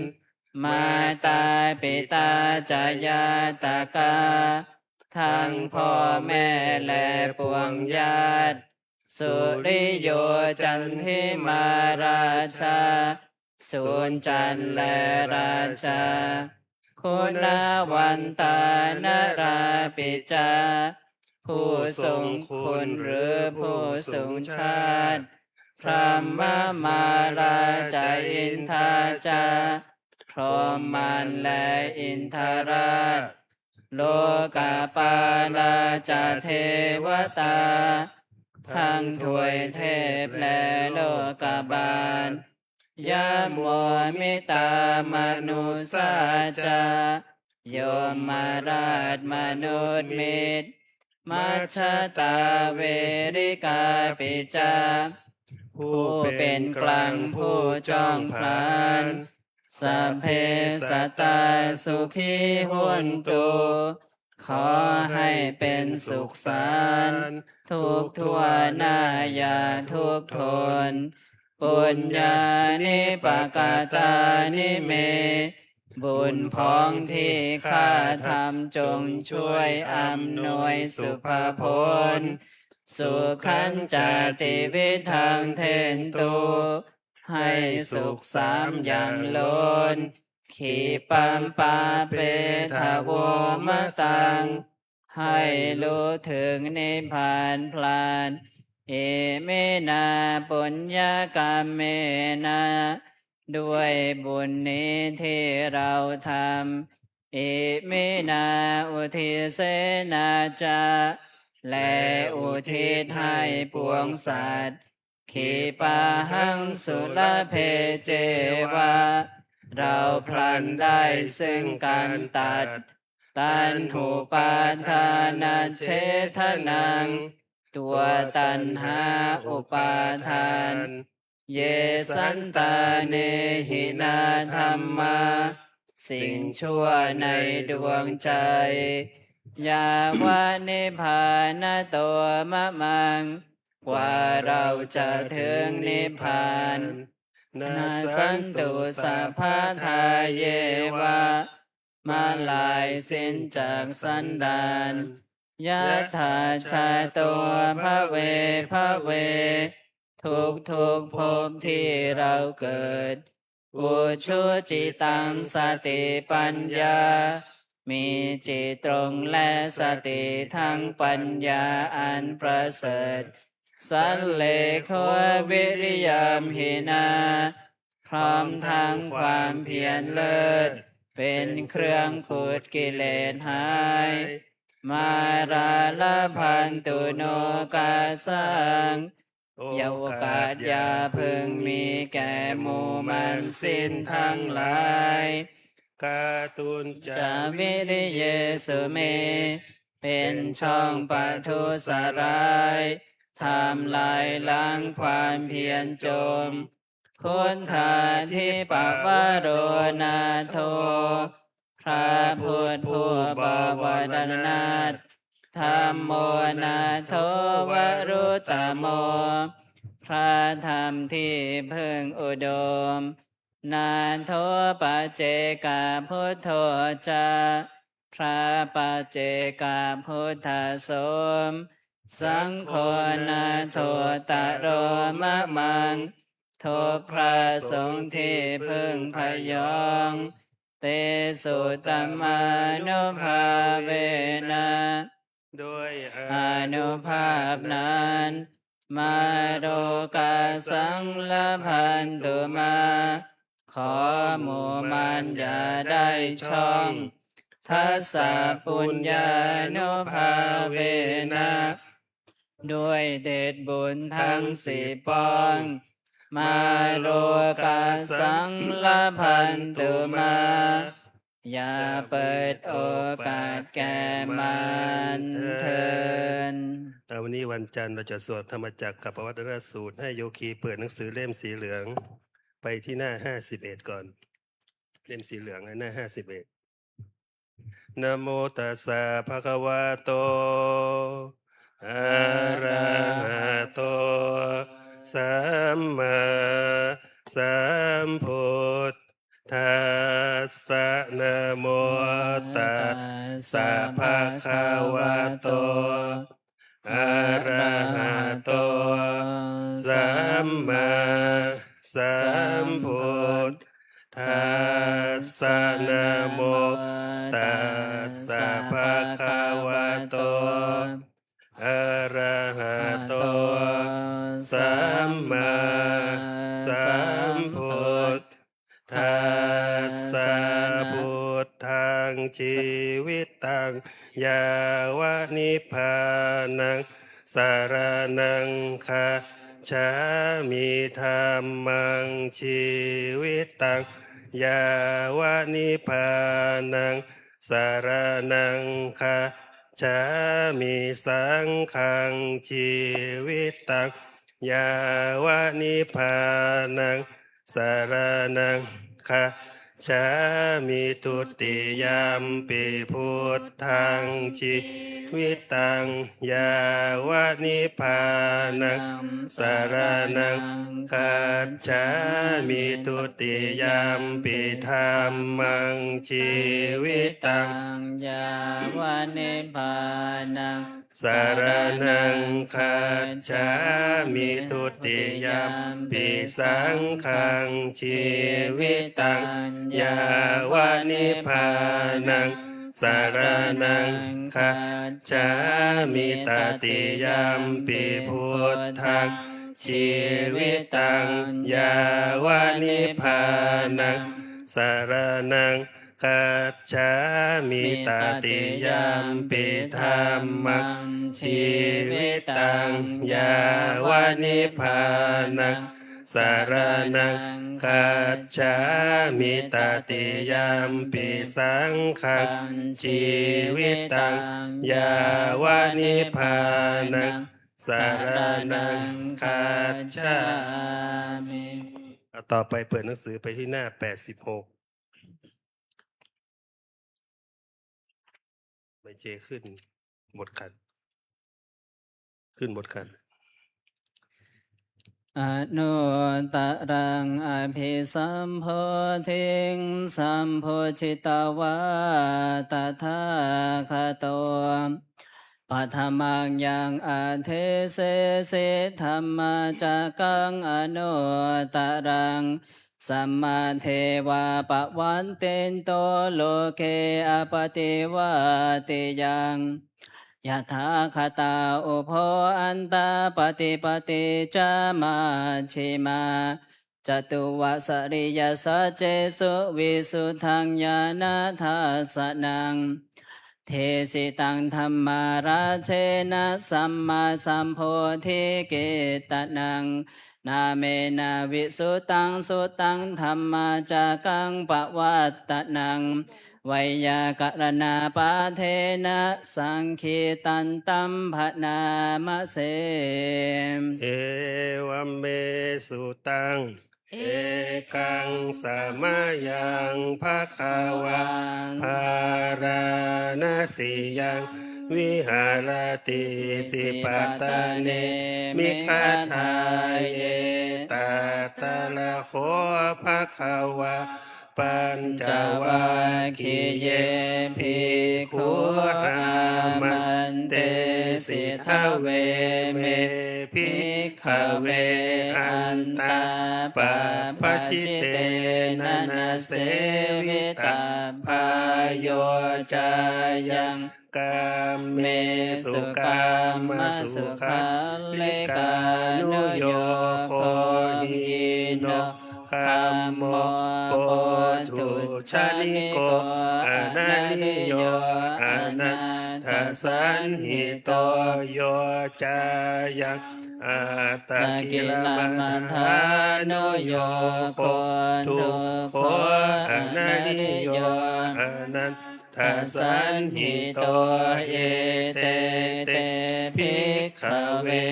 mātā pitā ca ñātakā ทั้งพ่อแม่และปวงญาติ suriyo candimā rājā สุญจันทร์และราชา guṇavantā narāpi ca ผู้ทรงคุณหรือผู้สูงชาติ brahmamārā ca indā ca พรหมมารและอินทราช lokapālā ca devatā ทั้งทวยเทพและโลกบาล yamo mittā manussā ca ยมราชมนุษย์มิตร majjhattā verikāpi ca ผู้เป็นกลางผู้จ้องผลาญ sabbe sattā sukhī hontu ขอให้เป็นสุขสันต์ทุกทั่วหน้าอย่าทุกข์ทน puññāni pakatāni me บุญพ้องที่ข้าทำจงช่วยอำนวยสุภผล sukhañca tividhaṃ dentu ให้สุขสามอย่างล้น khippaṃ pāpetha vomataṃ ให้รู้ถึงนิพพานพลัน iminā puññakammena ด้วยบุญนี้ที่เราทำ iminā uddisena ca และอุทิศให้ปวงสัตว์ khippāhaṃ sulabhe ceva เราพลันได้ซึ่งการตัด taṇhupādānachedanaṃ ตัวตัณหาอุปาทาน ye santāne hinā dhammā สิ่งชั่วในดวงใจ yāvanibbānato mamaṃ กว่าเราจะถึงนิพพาน nassantu sabbadā yeva เมื่อลายสิ้นจากสันดาน yathājato bhave bhave ทุกทุกๆภพที่เราเกิด ujucittaṃ satipaññā มีจิตตรงและสติทั้งปัญญาอันประเสริฐ sallekho viriyamhinā พร้อมทั้งความเพียรเลิศ เป็นเครื่องขูดกิเลสหาย mārā labhantu nokāsaṃ โอกาสอย่าพึงมีแก่หมู่มารสิ้นทั้งหลาย kātuñca viriyesu me เป็นช่องประทุษร้าย ทำลายล้างความเพียรจม buddhādhipavaro nātho พระพุทธผู้บวรนาถ dhammo nātho varuttamo พระธรรมที่พึ่งอุดม nātho paccekabuddho ca พระปัจเจกพุทธสม saṅgho nāthottaro mamaṃ ทบพระสงฆ์ที่พึ่งพยอง tesuttamaṃ ānubhāvena ด้วยอานุภาพนั้น mārokāsaṃ labhantu mā ขอหมู่มารอย่าได้ช่อง dassapuññānubhāvena ด้วยเดชบุญทั้งสิบปอง mārokāsaṃ labhantu mā อย่าเปิดโอกาสแก่มารเถิด อ่า วันนี้วันจันทร์เราจะสวดธรรมจักรกัปปวัตตนสูตร ให้โยคีเปิดหนังสือเล่มสีเหลือง ไปที่หน้าห้าสิบเอ็ดก่อน เล่มสีเหลืองนะ หน้าห้าสิบเอ็ด Namo tassa bhagavato arahato sammāsambuddhassa. Namo tassa bhagavato arahato sammāsambuddhassa. Namo tassa bhagavato arahato sammāsambuddhassa. Buddhaṃ jīvitaṃ yāva nibbānaṃ saraṇaṃ gacchāmi. Dhammaṃ jīvitaṃ yāva nibbānaṃ saraṇaṃ gacchāmi. Saṅghaṃ jīvitaṃ yāva nibbānaṃ saraṇaṃ gacchāmi. Dutiyampi buddhaṃ jīvitaṃ yāva nibbānaṃ saraṇaṃ gacchāmi. Dutiyampi dhammaṃ jīvitaṃ yāva nibbānaṃ saraṇaṃ gacchāmi. Dutiyampi saṅghaṃ jīvitaṃ yāva nibbānaṃ saraṇaṃ gacchāmi. Tatiyampi buddhaṃ jīvitaṃ yāva nibbānaṃ saraṇaṃ gacchāmi. Tatiyampi dhammaṃ jīvitaṃ yāva nibbānaṃ saraṇaṃ gacchāmi. Tatiyampi saṅghaṃ jīvitaṃ yāva nibbānaṃ saraṇaṃ gacchāmi. อ่ะ ต่อไปเปิดหนังสือไปที่หน้า แปดสิบหก ไม่เจขึ้นหมดกัน ขึ้นหมดกัน Anuttaraṃ abhisambodhiṃ sambujjhitvā tathāgato, paṭhamaṃ yaṃ adesesi dhammacakkaṃ anuttaraṃ, samādeva pavattinto loke appaṭivattiyaṃ. Yathāgatā ubho antā paṭipatti ca majjhimā, catuvāsaliyasaccesu visuddhaṃ ñāṇadassanaṃ, desitaṃ dhammarājena sammāsambodhikittanaṃ, nāmena visuddhaṃ suttaṃ dhammacakkaṃ pavattanaṃ, veyyākaraṇapāṭhena saṅgītantam bhaṇāma se. Evaṃ me sutaṃ. Ekaṃ samayaṃ bhagavā bārāṇasiyaṃ viharati isipatane migadāye. Tatra kho bhagavā pañcavaggiye bhikkhū āmantesi: Dveme, bhikkhave, antā pabbajitena na sevitabbā. Yo cāyaṃ kāmesu kāmasukhallikānuyogo hīno gammo pothujjaniko anariyo anatthasañhito, yo cāyaṃ attakilamathānuyogo dukkho anariyo anatthasañhito. Ete te, bhikkhave,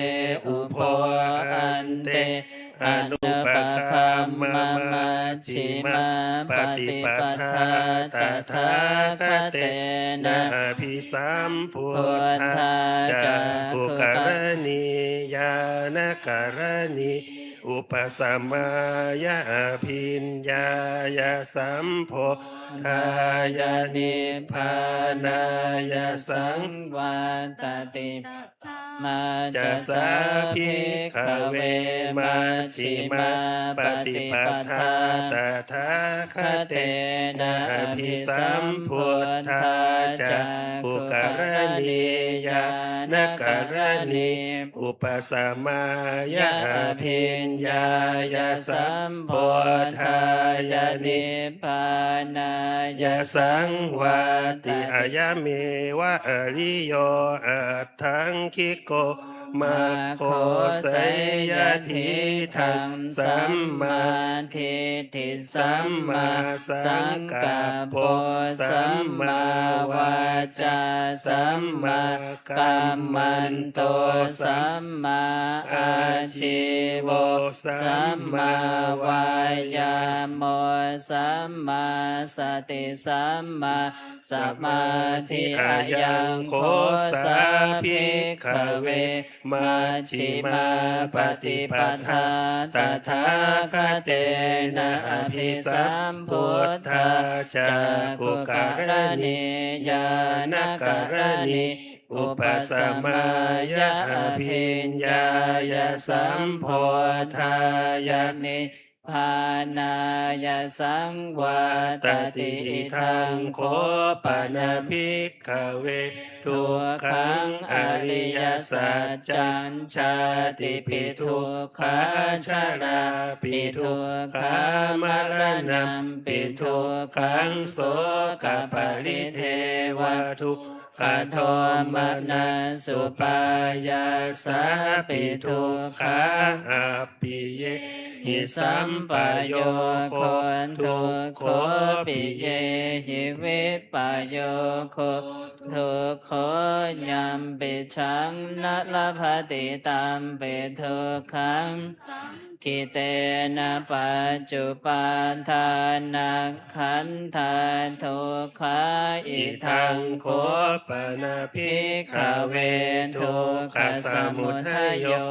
ubho ante anupagamma majjhimā paṭipadā tathāgatena abhisambuddhā cakkhukaraṇī ñāṇakaraṇī upasamāya abhiññāya sambodhāya nibbānāya saṃvattati. Tathā ca sā bhikkhave majjhimā paṭipadā tathāgatena abhisambuddhā cakkhukaraṇī ñāṇakaraṇī upasamāya abhiññāya sambodhāya nibbānāya saṃvattati. Ayameva ariyo aṭṭhaṅgiko maggo. Seyyathīdaṃ sammādiṭṭhi sammāsaṅkappo sammāvācā sammākammanto sammāājīvo sammāvāyāmo sammāsati sammāsamādhi. Ayaṃ kho sā bhikkhave majjhimā paṭipadā tathāgatena abhisambuddhā cakkhukaraṇī ñāṇakaraṇī upasamāya abhiññāya sambodhāya nibbānāya saṃvattati. Idaṃ kho pana bhikkhave dukkhaṃ ariyasaccaṃ. Jātipi dukkhā jarāpi dukkhā maraṇampi dukkhaṃ sokaparidevadukkhadomanassupāyāsāpi dukkhā appiyehi sampayogo dukkho piyehi vippayogo dukkho yampicchaṃ na labhati tampi dukkhaṃ saṅkhittena pañcupādānakkhandhā dukkhā. Idaṃ kho pana bhikkhave dukkhasamudayo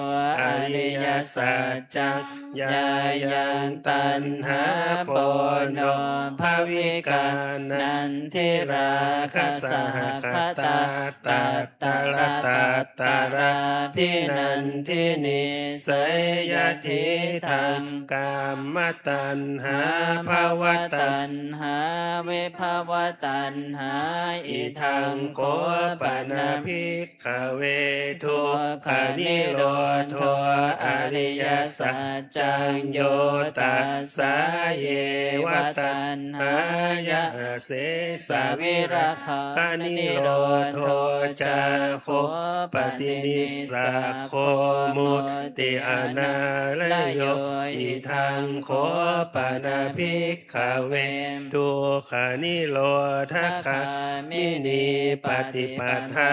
ariyasaccaṃ. Yāyaṃ taṇhā ponobbhavikā nandirāgasahagatā tatra tatrābhinandinī. Seyyathīdaṃ kāmataṇhā bhavataṇhā vibhavataṇhā. Idaṃ kho pana bhikkhave dukkhanirodho ariyasaccaṃ. Yo tassāyeva taṇhāya asesavirāganirodho cāgo paṭinissaggo mutti anālayo. Idaṃ kho pana bhikkhave dukkhanirodhagāminī paṭipadā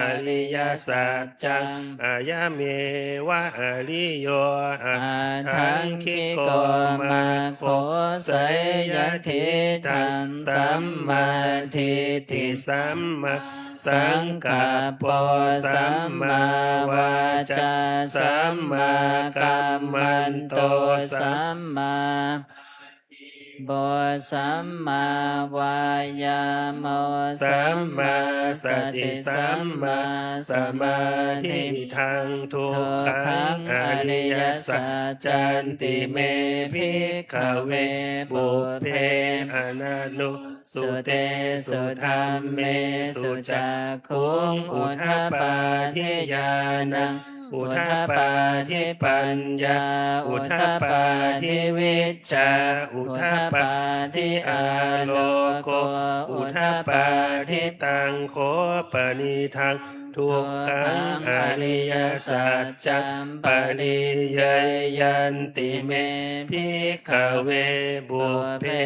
ariyasaccaṃ. Ayameva ariyo aṭṭhaṅgiko maggo. Seyyathīdaṃ sammādiṭṭhi sammāsaṅkappo sammāvācā sammākammanto sammā po sammāvāyāmo sammāsati sammāsamādhi. Idaṃ dukkhaṃ ariyasaccanti me bhikkhave pubbe ananussutesu dhammesu cakkhuṃ udapādi ñāṇaṃ udapādi paññā udapādi vijjā udapādi āloko udapādi. Taṃ kho panidaṃ dukkhaṃ ariyasaccaṃ pariññeyyanti me bhikkhave pubbe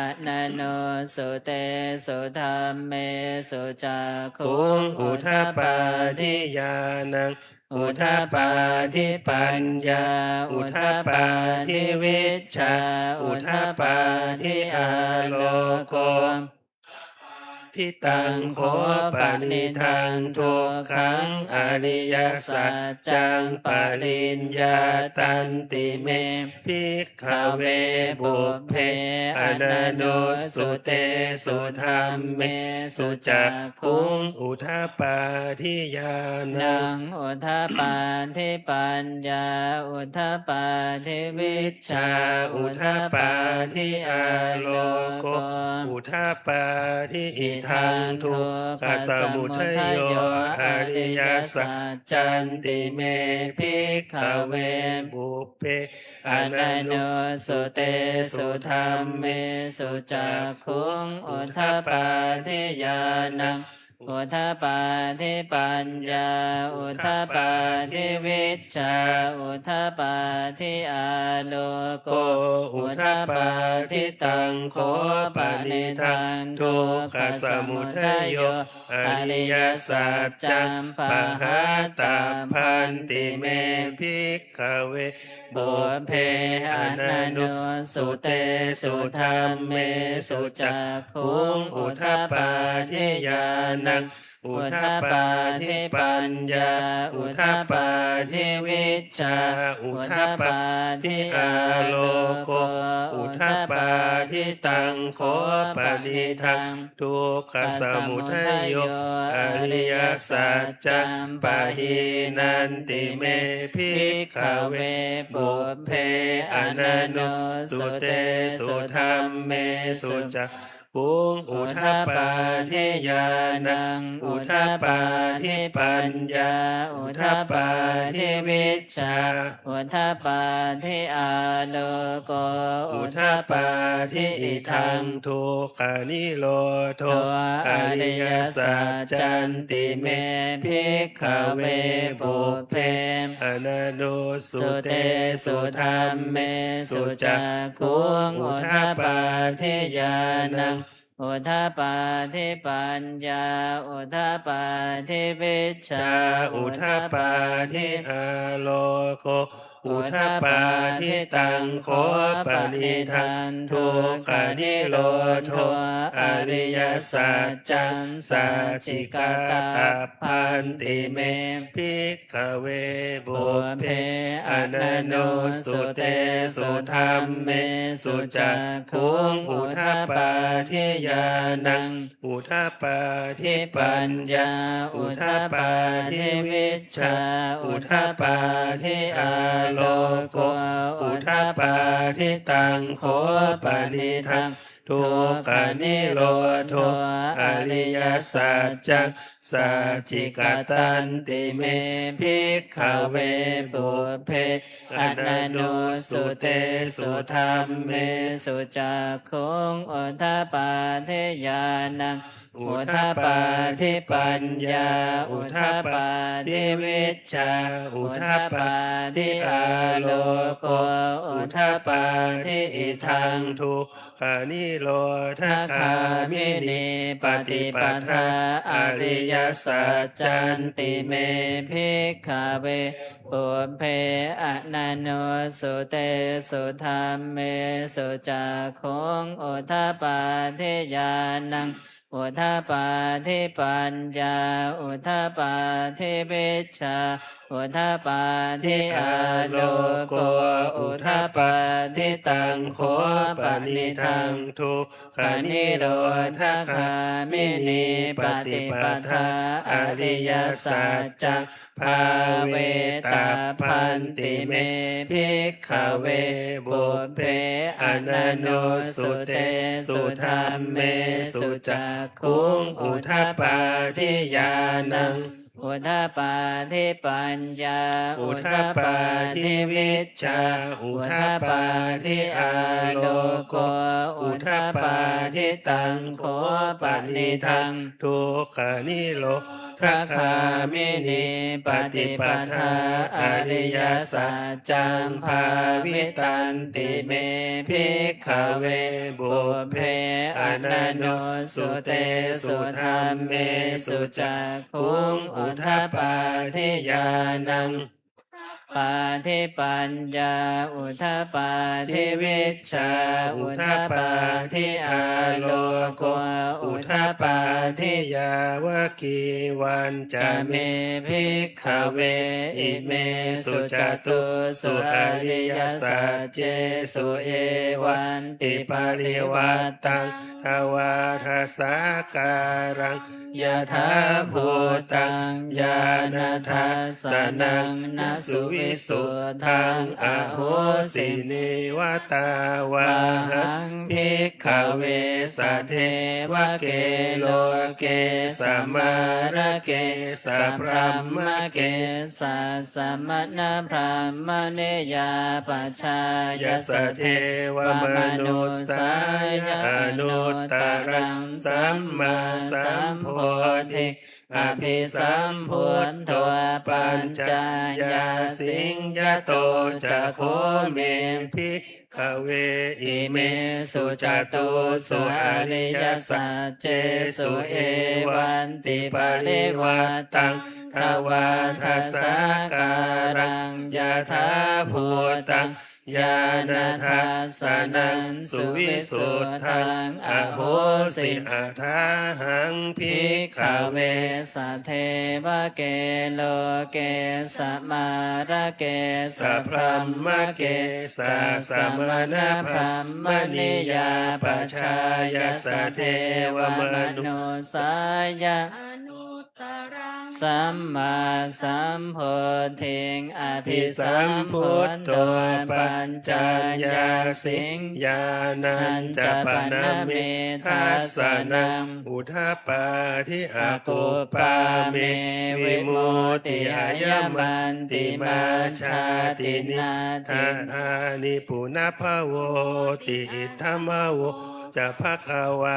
ananussutesu dhammesu cakkhuṃ udapādi ñāṇaṃ udapādi paññā udapādi vijjā udapādi āloko. Udapādi taṃ kho panidaṃ dukkhaṃ ariyasaccaṃ pariññātanti me bhikkhave pubbe ananussutesu dhammesu cakkhuṃ udapādi ñāṇaṃ udapādi paññā udapādi vijjā udapādi āloko udapādi. Idaṃ dukkhasamudayo ariyasaccanti me bhikkhave pubbe ananussutesu dhammesu cakkhuṃ udapādi ñāṇaṃ udapādi paññā udapādi vijjā udapādi āloko udapādi. Taṃ kho panidaṃ dukkhasamudayo ariyasaccaṃ pahātabbanti me bhikkhave pubbe ananussutesu dhammesu cakkhuṃ udapādi ñāṇaṃ udapādi paññā udapādi vijjā udapādi āloko udapādi. Taṃ kho panidaṃ dukkhasamudayo ariyasaccaṃ pahīnanti me bhikkhave pubbe ananussutesu dhammesu cakkhuṃ udapādi ñāṇaṃ udapādi paññā udapādi vijjā udapādi āloko udapādi. Idaṃ dukkhanirodho ariyasaccanti me bhikkhave pubbe ananussutesu dhammesu cakkhuṃ udapādi ñāṇaṃ udapādi paññā udapādi vijjā udapādi āloko udapādi. Taṃ kho panidaṃ dukkhanirodho ariyasaccaṃ sacchikatabbanti me bhikkhave pubbe ananussutesu dhammesu cakkhuṃ udapādi ñāṇaṃ udapādi paññā udapādi vijjā udapādi āloko udapādi. Taṃ kho panidaṃ dukkhanirodho ariyasaccaṃ sacchikatanti me bhikkhave pubbe ananussutesu dhammesu cakkhuṃ udapādi ñāṇaṃ udapādi paññā udapādi vijjā udapādi āloko udapādi. Idaṃ dukkhanirodhagāminī paṭipadā ariyasaccanti me bhikkhave pubbe ananussutesu dhammesu cakkhuṃ udapādi ñāṇaṃ udapādi paññā udapādi vijjā udapādi āloko udapādi. Taṃ kho panidaṃ dukkhanirodhagāminī paṭipadā ariyasaccaṃ bhāvetabbanti me bhikkhave pubbe ananussutesu dhammesu cakkhuṃ udapādi ñāṇaṃ udapādi paññā udapādi vijjā udapādi āloko udapādi. Taṃ kho panidaṃ dukkhanirodha Dekkhāmī paṭipadā ariyasaccaṃ bhāvitanti me bhikkhave pubbe ananussutesu dhammesu cakkhuṃ udapādi ñāṇaṃ udapādi paññā udapādi vijjā udapādi āloko udapādi. Yāvakīvañca me bhikkhave imesu catūsu ariyasaccesu evantiparivaṭṭaṃ dvādasākāraṃ yathābhūtaṃ ñāṇadassanaṃ na suvisuddhaṃ ahosi. Neva tāvāhaṃ bhikkhave sadevake loke samārake sabrahmake sassamaṇabrāhmaṇiyā pajāya sadevamanussāya anuttaraṃ sammāsambodhiṃ abhisambuddho pañcāyāsiṃ. Yato ca kho me bhikkhave imesu catūsu ariyasaccesu evantiparivaṭṭaṃ dvādasākāraṃ yathābhūtaṃ ñāṇadassanaṃ suvisuddhaṃ ahosi. Athāhaṃ bhikkhave sadevake loke samārake sabrahmake sassamaṇabrāhmaṇiyā pajāya sadevamanussāya sammāsambodhiṃ abhisambuddho pañcāyāsiṃ ñāṇañca pana me dassanaṃ udapādi. Akuppā me vimutti ayamantimā jāti nattha āni punabbhavoti. Idamavoca bhagavā.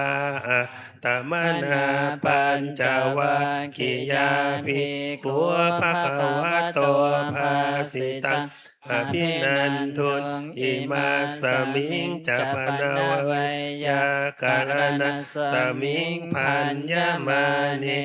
Attamanā pañcavaggiyā bhikkhū bhagavato bhāsitaṃ abhinanduṃ. Imasmiñca pana veyyākaraṇasmiṃ bhaññamāne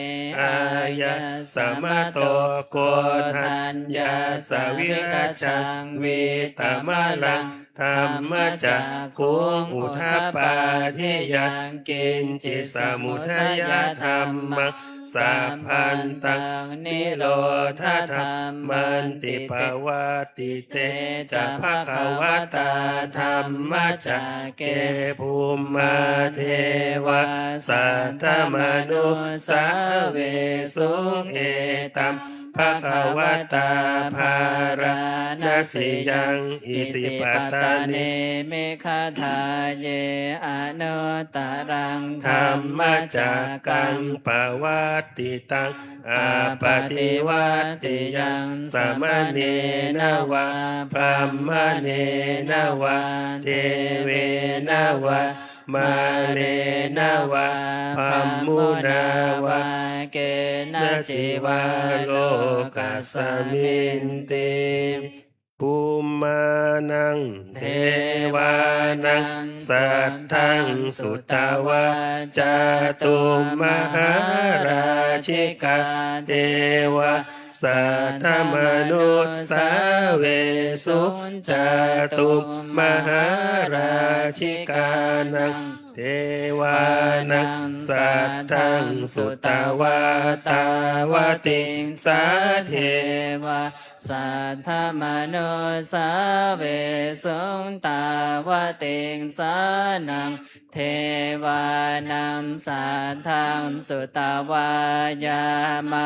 āyasmato Koṇḍaññassa virajaṃ vītamalaṃ dhammacakkhuṃ udapādi yaṅkiñci samudayadhammaṃ sabbantaṃ nirodhadhammanti. Pavattite ca bhagavatā dhammacakke bhummā devā saddamanussāvesuṃ. Etambhagavatā bārāṇasiyaṃ isipatane migadāye anuttaraṃ dhammacakkaṃ pavattitaṃ appaṭivattiyaṃ samaṇena vā brāhmaṇena vā devena vā mārena vā brahmunā vā kenaci vā lokasminti. Bhummānaṃ devānaṃ saddaṃ sutvā cātummahārājikā devā saddamanussāvesuṃ. Cātummahārājikānaṃ devānaṃ saddaṃ sutvā tāvatiṃsā devā saddamanussāvesuṃ. Tāvatiṃsānaṃ devānaṃ saddaṃ sutvā yāmā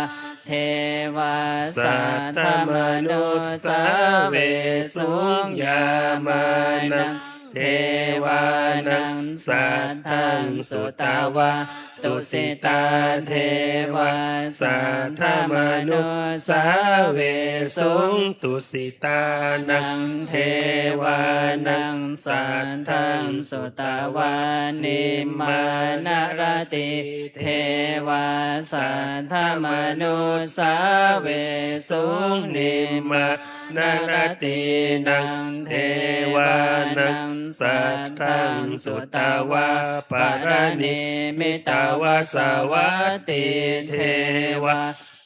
devā saddamanussāvesuṃ. Yāmānaṃ devānaṃ saddaṃ sutvā tusitā devā saddamanussāvesuṃ. Tusitānaṃ devānaṃ saddaṃ sutvā nimmānaratī devā saddamanussāvesuṃ. Nimmānaratīnaṃ devānaṃ saddaṃ sutvā paranimmitavasavattī devā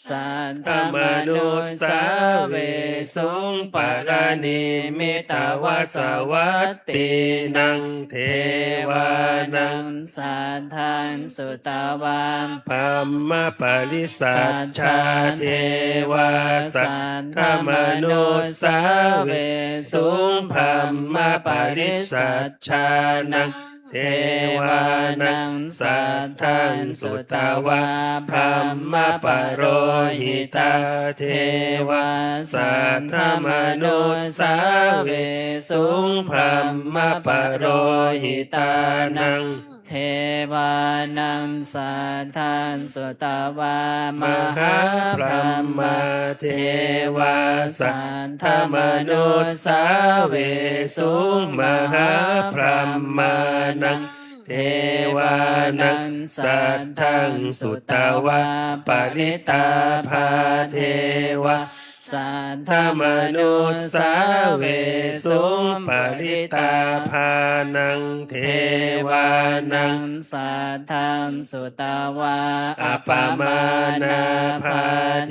saddamanussāvesuṃ. Paranimmitavasavattīnaṃ devānaṃ saddaṃ sutvā brahmapārisajjā devā saddamanussāvesuṃ. Brahmapārisajjānaṃ devānaṃ saddaṃ sutvā brahmapurohitā devā saddamanussāvesuṃ. Brahmapurohitānaṃ devānaṃ saddaṃ sutvā mahābrahmā devā saddamanussāvesuṃ. Mahābrahmānaṃ devānaṃ saddaṃ sutvā parittābhā devā saddamanussāvesuṃ. Parittābhānaṃ devānaṃ saddaṃ sutvā appamāṇābhā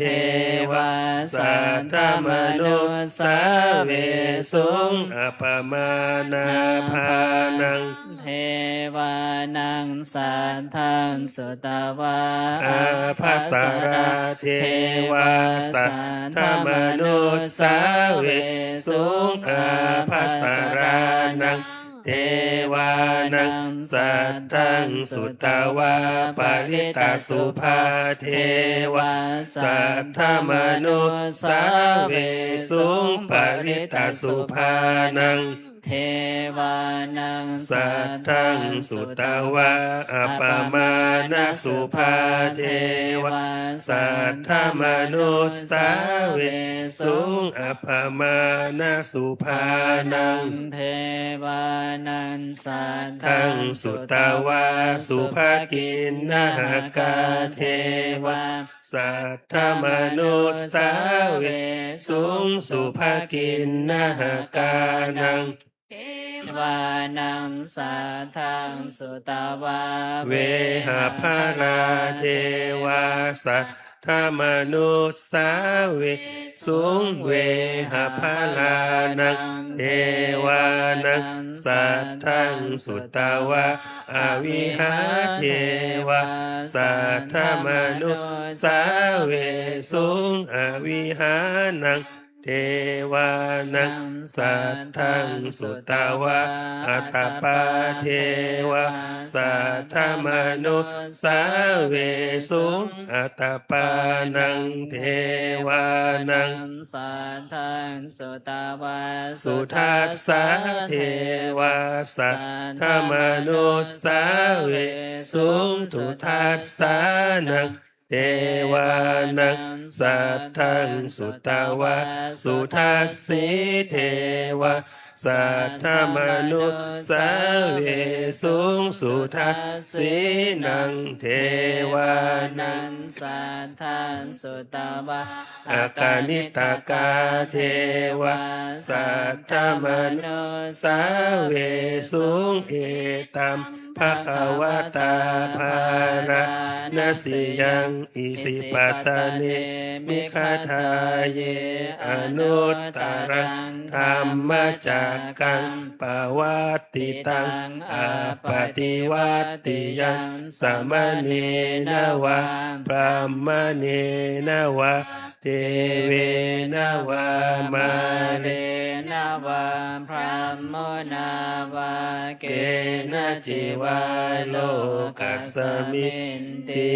devā saddamanussāvesuṃ. Appamāṇābhānaṃ devānaṃ saddaṃ sutvā ābhassarā devā saddamanussāvesuṃ. Ābhassarānaṃ devānaṃ saddaṃ sutvā parittasubhā devā saddamanussāvesuṃ. Parittasubhānaṃ devānaṃ saddaṃ sutvā appamāṇasubhā devā saddamanussāvesuṃ. Appamāṇasubhānaṃ devānaṃ saddaṃ sutvā subhakiṇhakā devā saddamanussāvesuṃ. Subhakiṇhakānaṃ devānaṃ saddaṃ sutvā vehapphalā devā saddamanussāvesuṃ. Vehapphalānaṃ devānaṃ saddaṃ sutvā avihā devā saddamanussāvesuṃ. Avihānaṃ devānaṃ saddaṃ sutvā atappā devā saddamanussāvesuṃ. Atappānaṃ devānaṃ saddaṃ sutvā sudassā devā saddamanussāvesuṃ. Sudassānaṃ devānaṃ saddaṃ sutvā sudassī devā saddamanussāvesuṃ. Sudassīnaṃ devānaṃ saddaṃ sutvā akaniṭṭhakā devā saddamanussāvesuṃ. Etaṃ bhagavatā bārāṇasiyaṃ isipatane migadāye anuttaraṃ dhammacakkaṃ pavattitaṃ appaṭivattiyaṃ samaṇena vā brāhmaṇena vā devena vā mārena vā brahmunā vā kenaci vā lokasminti.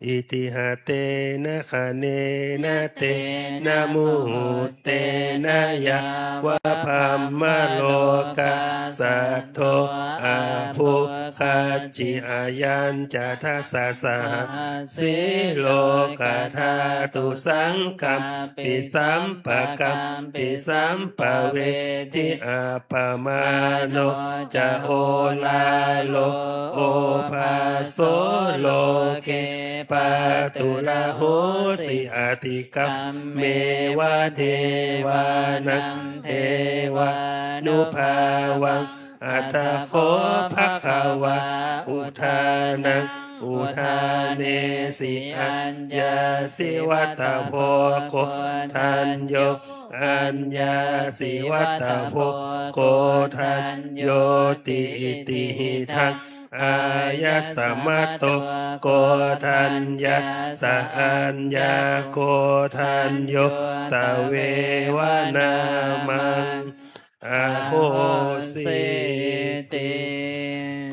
Itiha tena khaṇena tena muhuttena yāva brahmalokā saddo abbhuggacchi. Ayañca dasasahassī lokadhātu saṅkampi sampakampi sampavedhi. Appamāṇo ca oḷāro obhāso loke pāturahosi. Atikkam meva devānaṃ devānubhāvaṃ atha kho bhagavā udānaṃ udānesi: Aññāsi vata bho koṇḍañño, aññāsi vata bho koṇḍaññoti. Itihidaṃ āyasmato koṇḍaññassa aññākoṇḍañño tveva nāmaṃ ahosīti.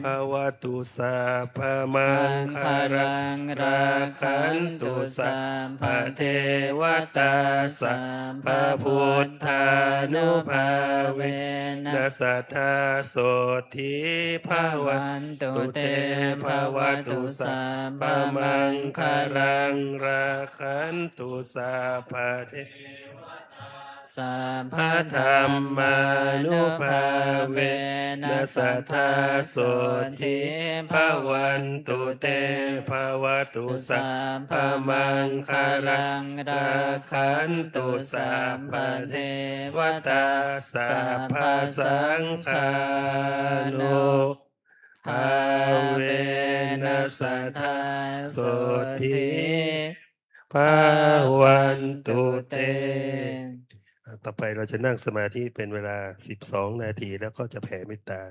Bhavatu sabbamaṅgalaṃ, rakkhantu sabbadevatā, sabbabuddhānubhāvena sadā sotthī bhavantu te. Bhavatu sabbamaṅgalaṃ, rakkhantu sabbadevatā, sabbadhammānubhāvena sadā sotthī bhavantu te. Bhavatu sabbamaṅgalaṃ, rakkhantu sabbadevatā, sabbasaṅghānubhāvena sadā sotthī bhavantu te. ต่อไปเราจะนั่งสมาธิเป็นเวลาสิบสองนาที แล้วก็จะแผ่เมตตา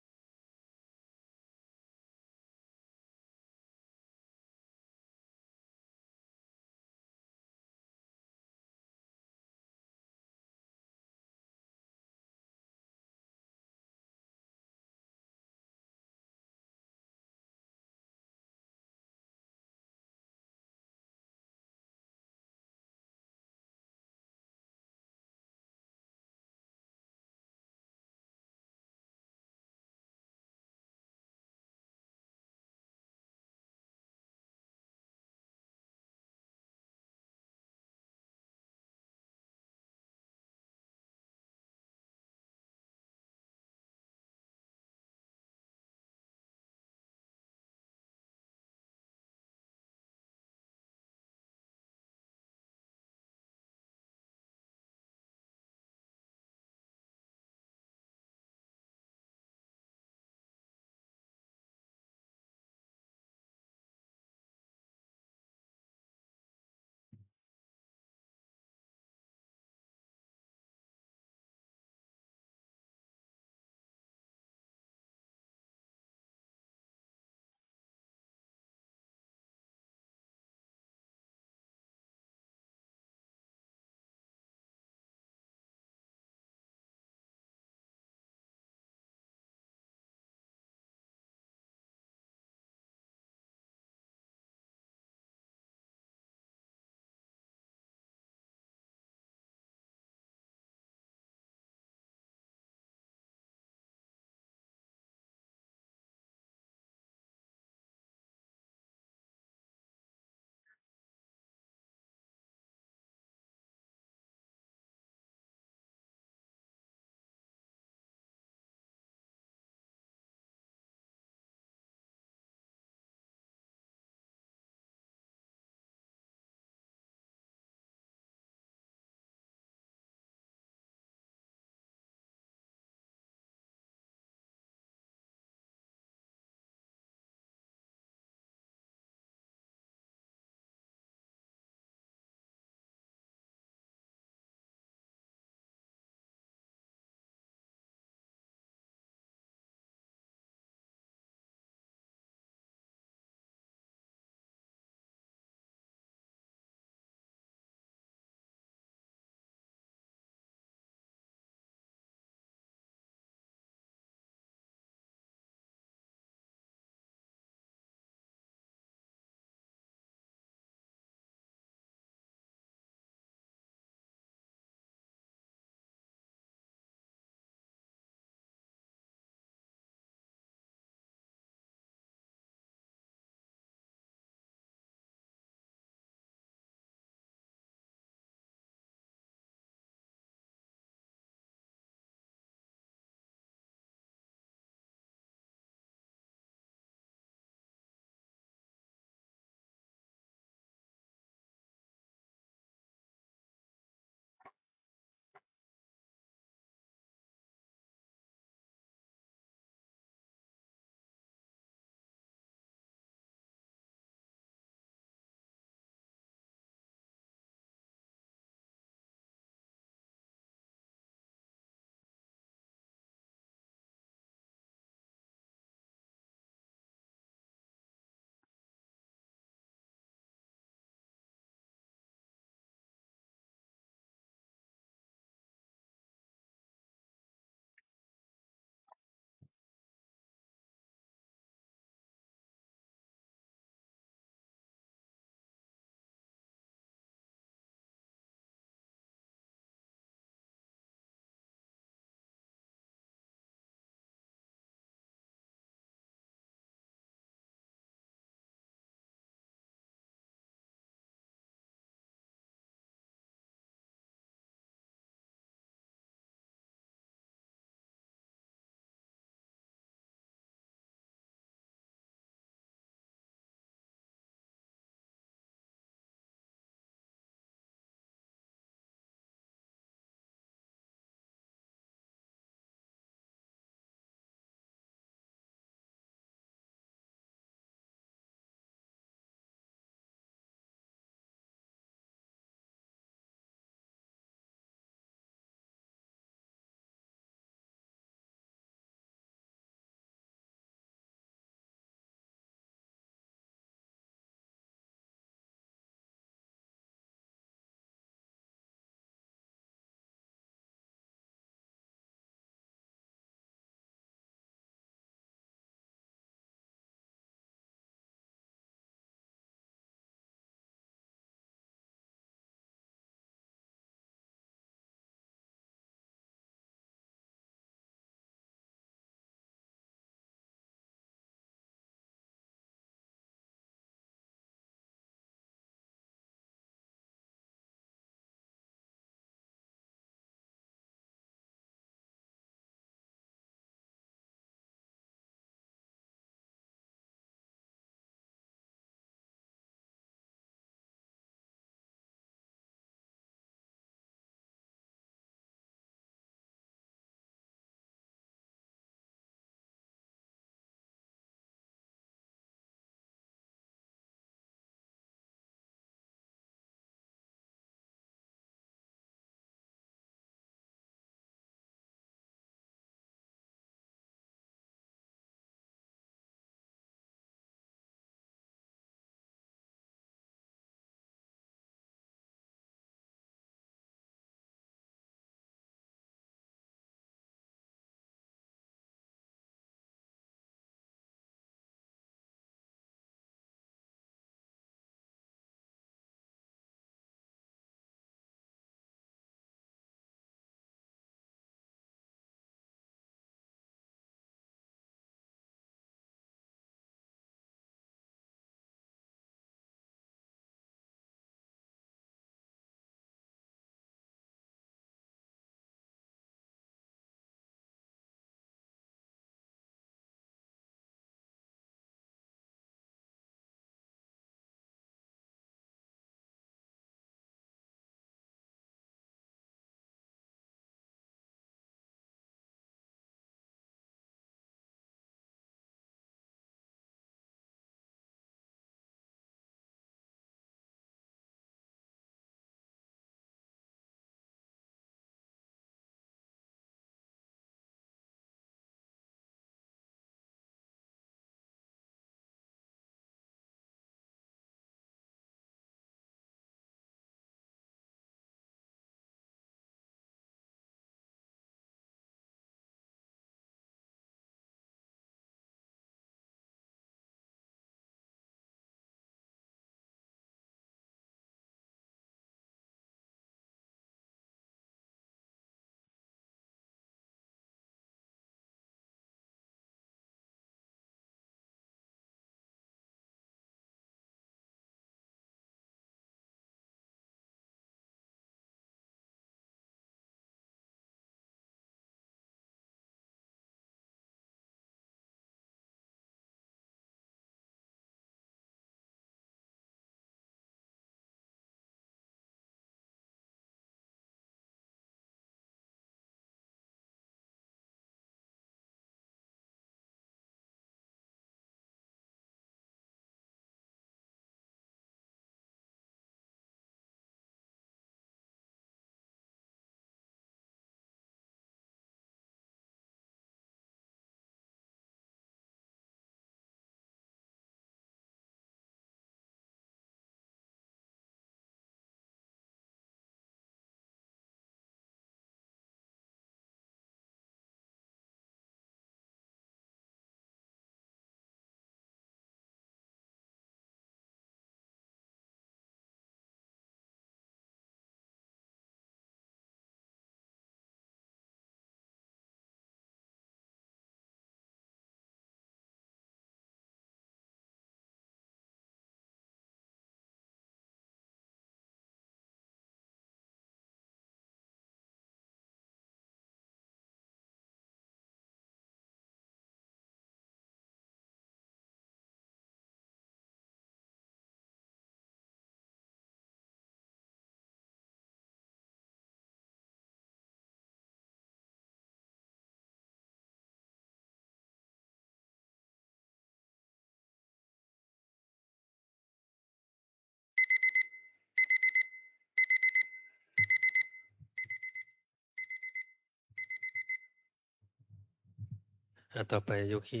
อ่ะ ต่อไปโยคี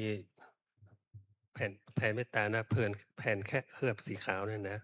แผ่น แผ่เมตตานะ เพื่อน แผ่นแค่เคลือบสีขาวนั่นนะ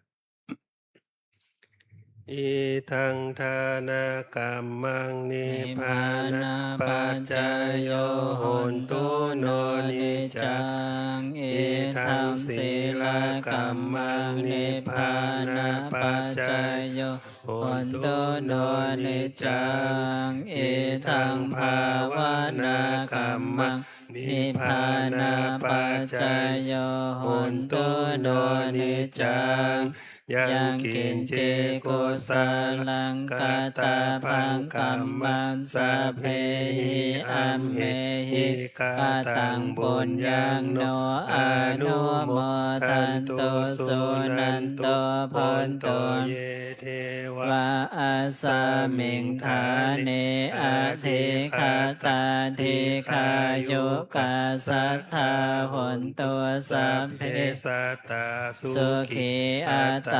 Idaṃ dānakammaṃ nibbānapaccayo hotu no niccaṃ. Idaṃ sīlakammaṃ nibbānapaccayo hotu no niccaṃ. Idaṃ bhāvanākammaṃ nibbānapaccayo hotu no niccaṃ. Yaṃ kiñci kusalaṃ kattabbaṃ kammaṃ sabbehi amhehi kataṃ puññaṃ no anumodantu suṇantu bhonto ye devā asmiṃ ṭhāne adhigatā dīghāyukā sadā hontu sabbe sattā sukhī attānaṃ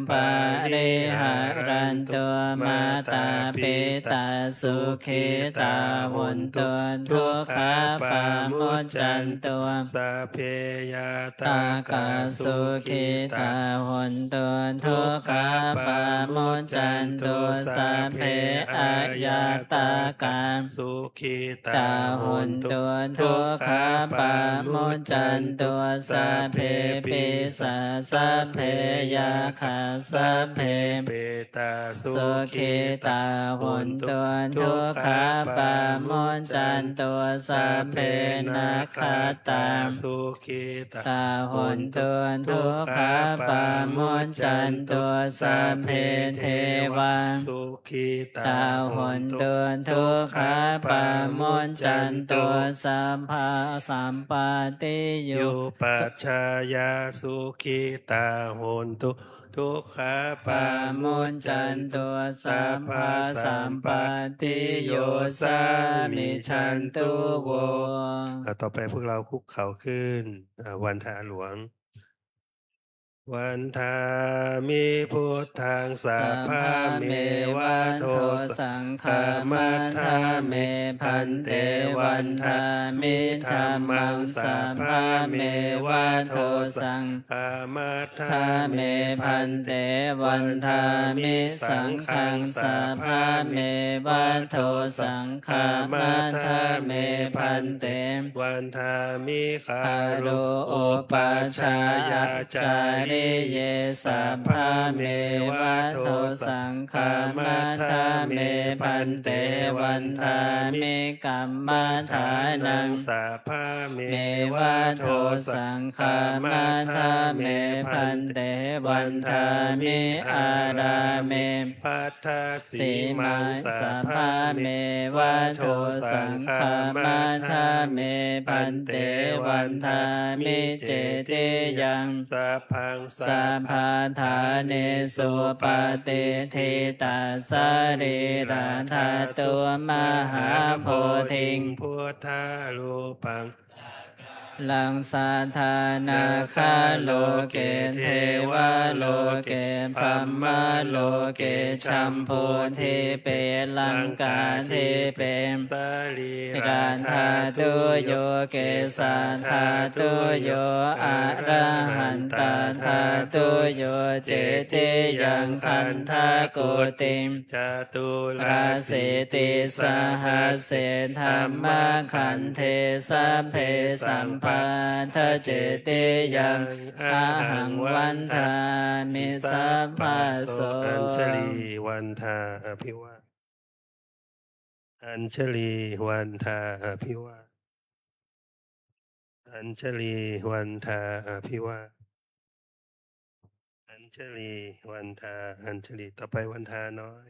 pariharantu. Mātā pitā sukhitā hontu dukkhā pamuccantu. Sabbe ñātakā sukhitā hontu dukkhā pamuccantu. Sabbe aññātakā sukhitā hontu dukkhā pamuccantu. Sabbe pisā sabbe yakkhā sabbe petā sukhitā hontu dukkhā pamuccantu. Sabbe nakkhattā sukhitā hontu dukkhā pamuccantu. Sabbe devā sukhitā hontu dukkhā pamuccantu. Sabbasampattiyupajjhāyā sukhitā hontu dukkhā pamuccantu. Sabbasampattiyosā micchatu vo. อ่ะ ต่อไปพวกเราคุกเข่าขึ้น อ่ะ วันทาหลวง Vandāmi buddhaṃ sabbameva dhosaṃ khamatha me bhante. Vandāmi dhammaṃ sabbameva dhosaṃ khamatha me bhante. Vandāmi saṅghaṃ sabbameva dhosaṃ khamatha me bhante. Vandāmi guruupajjhāyācariye sabbameva dhosaṃ khamatha me bhante. Vandāmi kammadānaṃ sabbameva dhosaṃ khamatha me bhante. Vandāmi ārāme bhaddasīmaṃ sabbameva dhosaṃ khamatha me bhante. Vandāmi cetiyaṃ sabbaṃ sabbaṭṭhānesu patiṭṭhitā sarīradhātu mahābodhiṃ buddharūpaṃ sakalaṃ sadā nāgaloke devaloke brahmaloke jambudīpe laṅkādīpe sarīradhātuyo kesadhātuyo arahantadhātuyo cetiyaṃ gandhakuṭiṃ caturāsītisahasсе dhammakkhandhe sabbesaṃ pattacetiyaṃ ahaṃ vandāmi sabbaso. Añjali vandā abhivā. Añjali vandā abhivā. Añjali vandā abhivā. Añjali vandā añjali. ต่อไปวันทาน้อย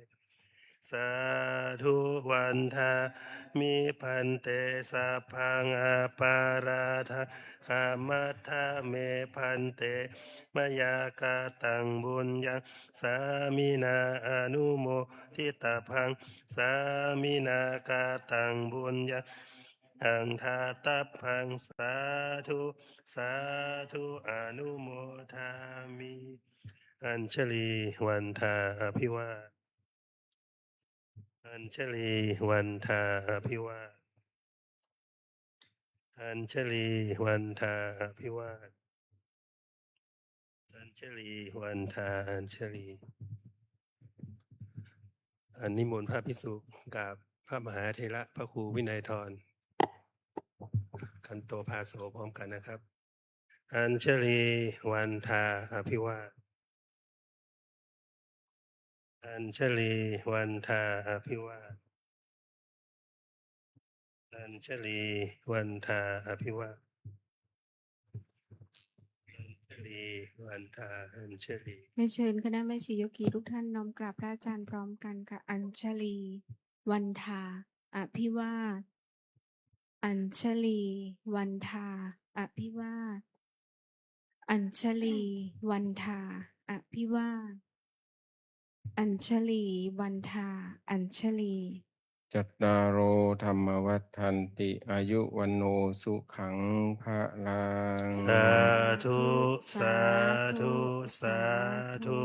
Sādhu vandāmi bhante sabbaṃ aparādhaṃ khamatha me bhante. Mayā kataṃ puññaṃ sāminā anumoditabbaṃ. Sāminā kataṃ puññaṃ aṃ dātabbaṃ. Sādhu sādhu anumodāmi. Añjali vandā abhivā. Añjali vandā abhivā. Añjalī vandā abhivād. Añjalī vandā añjalī. อันนิมนต์พระภิกษุกราบพระมหาเถระพระครูวินัยธร ขันโตภาโส พร้อมกันนะครับ Añjalī vandā abhivād. Añjalī vandā abhivād. Añjalī vandā abhivād. Añjalī vandā añjalī. เรียนเชิญคณะแม่ชีโยคีทุกท่านน้อมกราบพระอาจารย์พร้อมกันค่ะ Añjalī vandā abhivād. Añjalī vandā abhivād. Añjalī vandā abhivād. Añjalī vandā añjalī. Cattāro dhammā vaḍḍhanti, āyu vaṇṇo sukhaṃ balaṃ. Sādhu, sādhu, sādhu.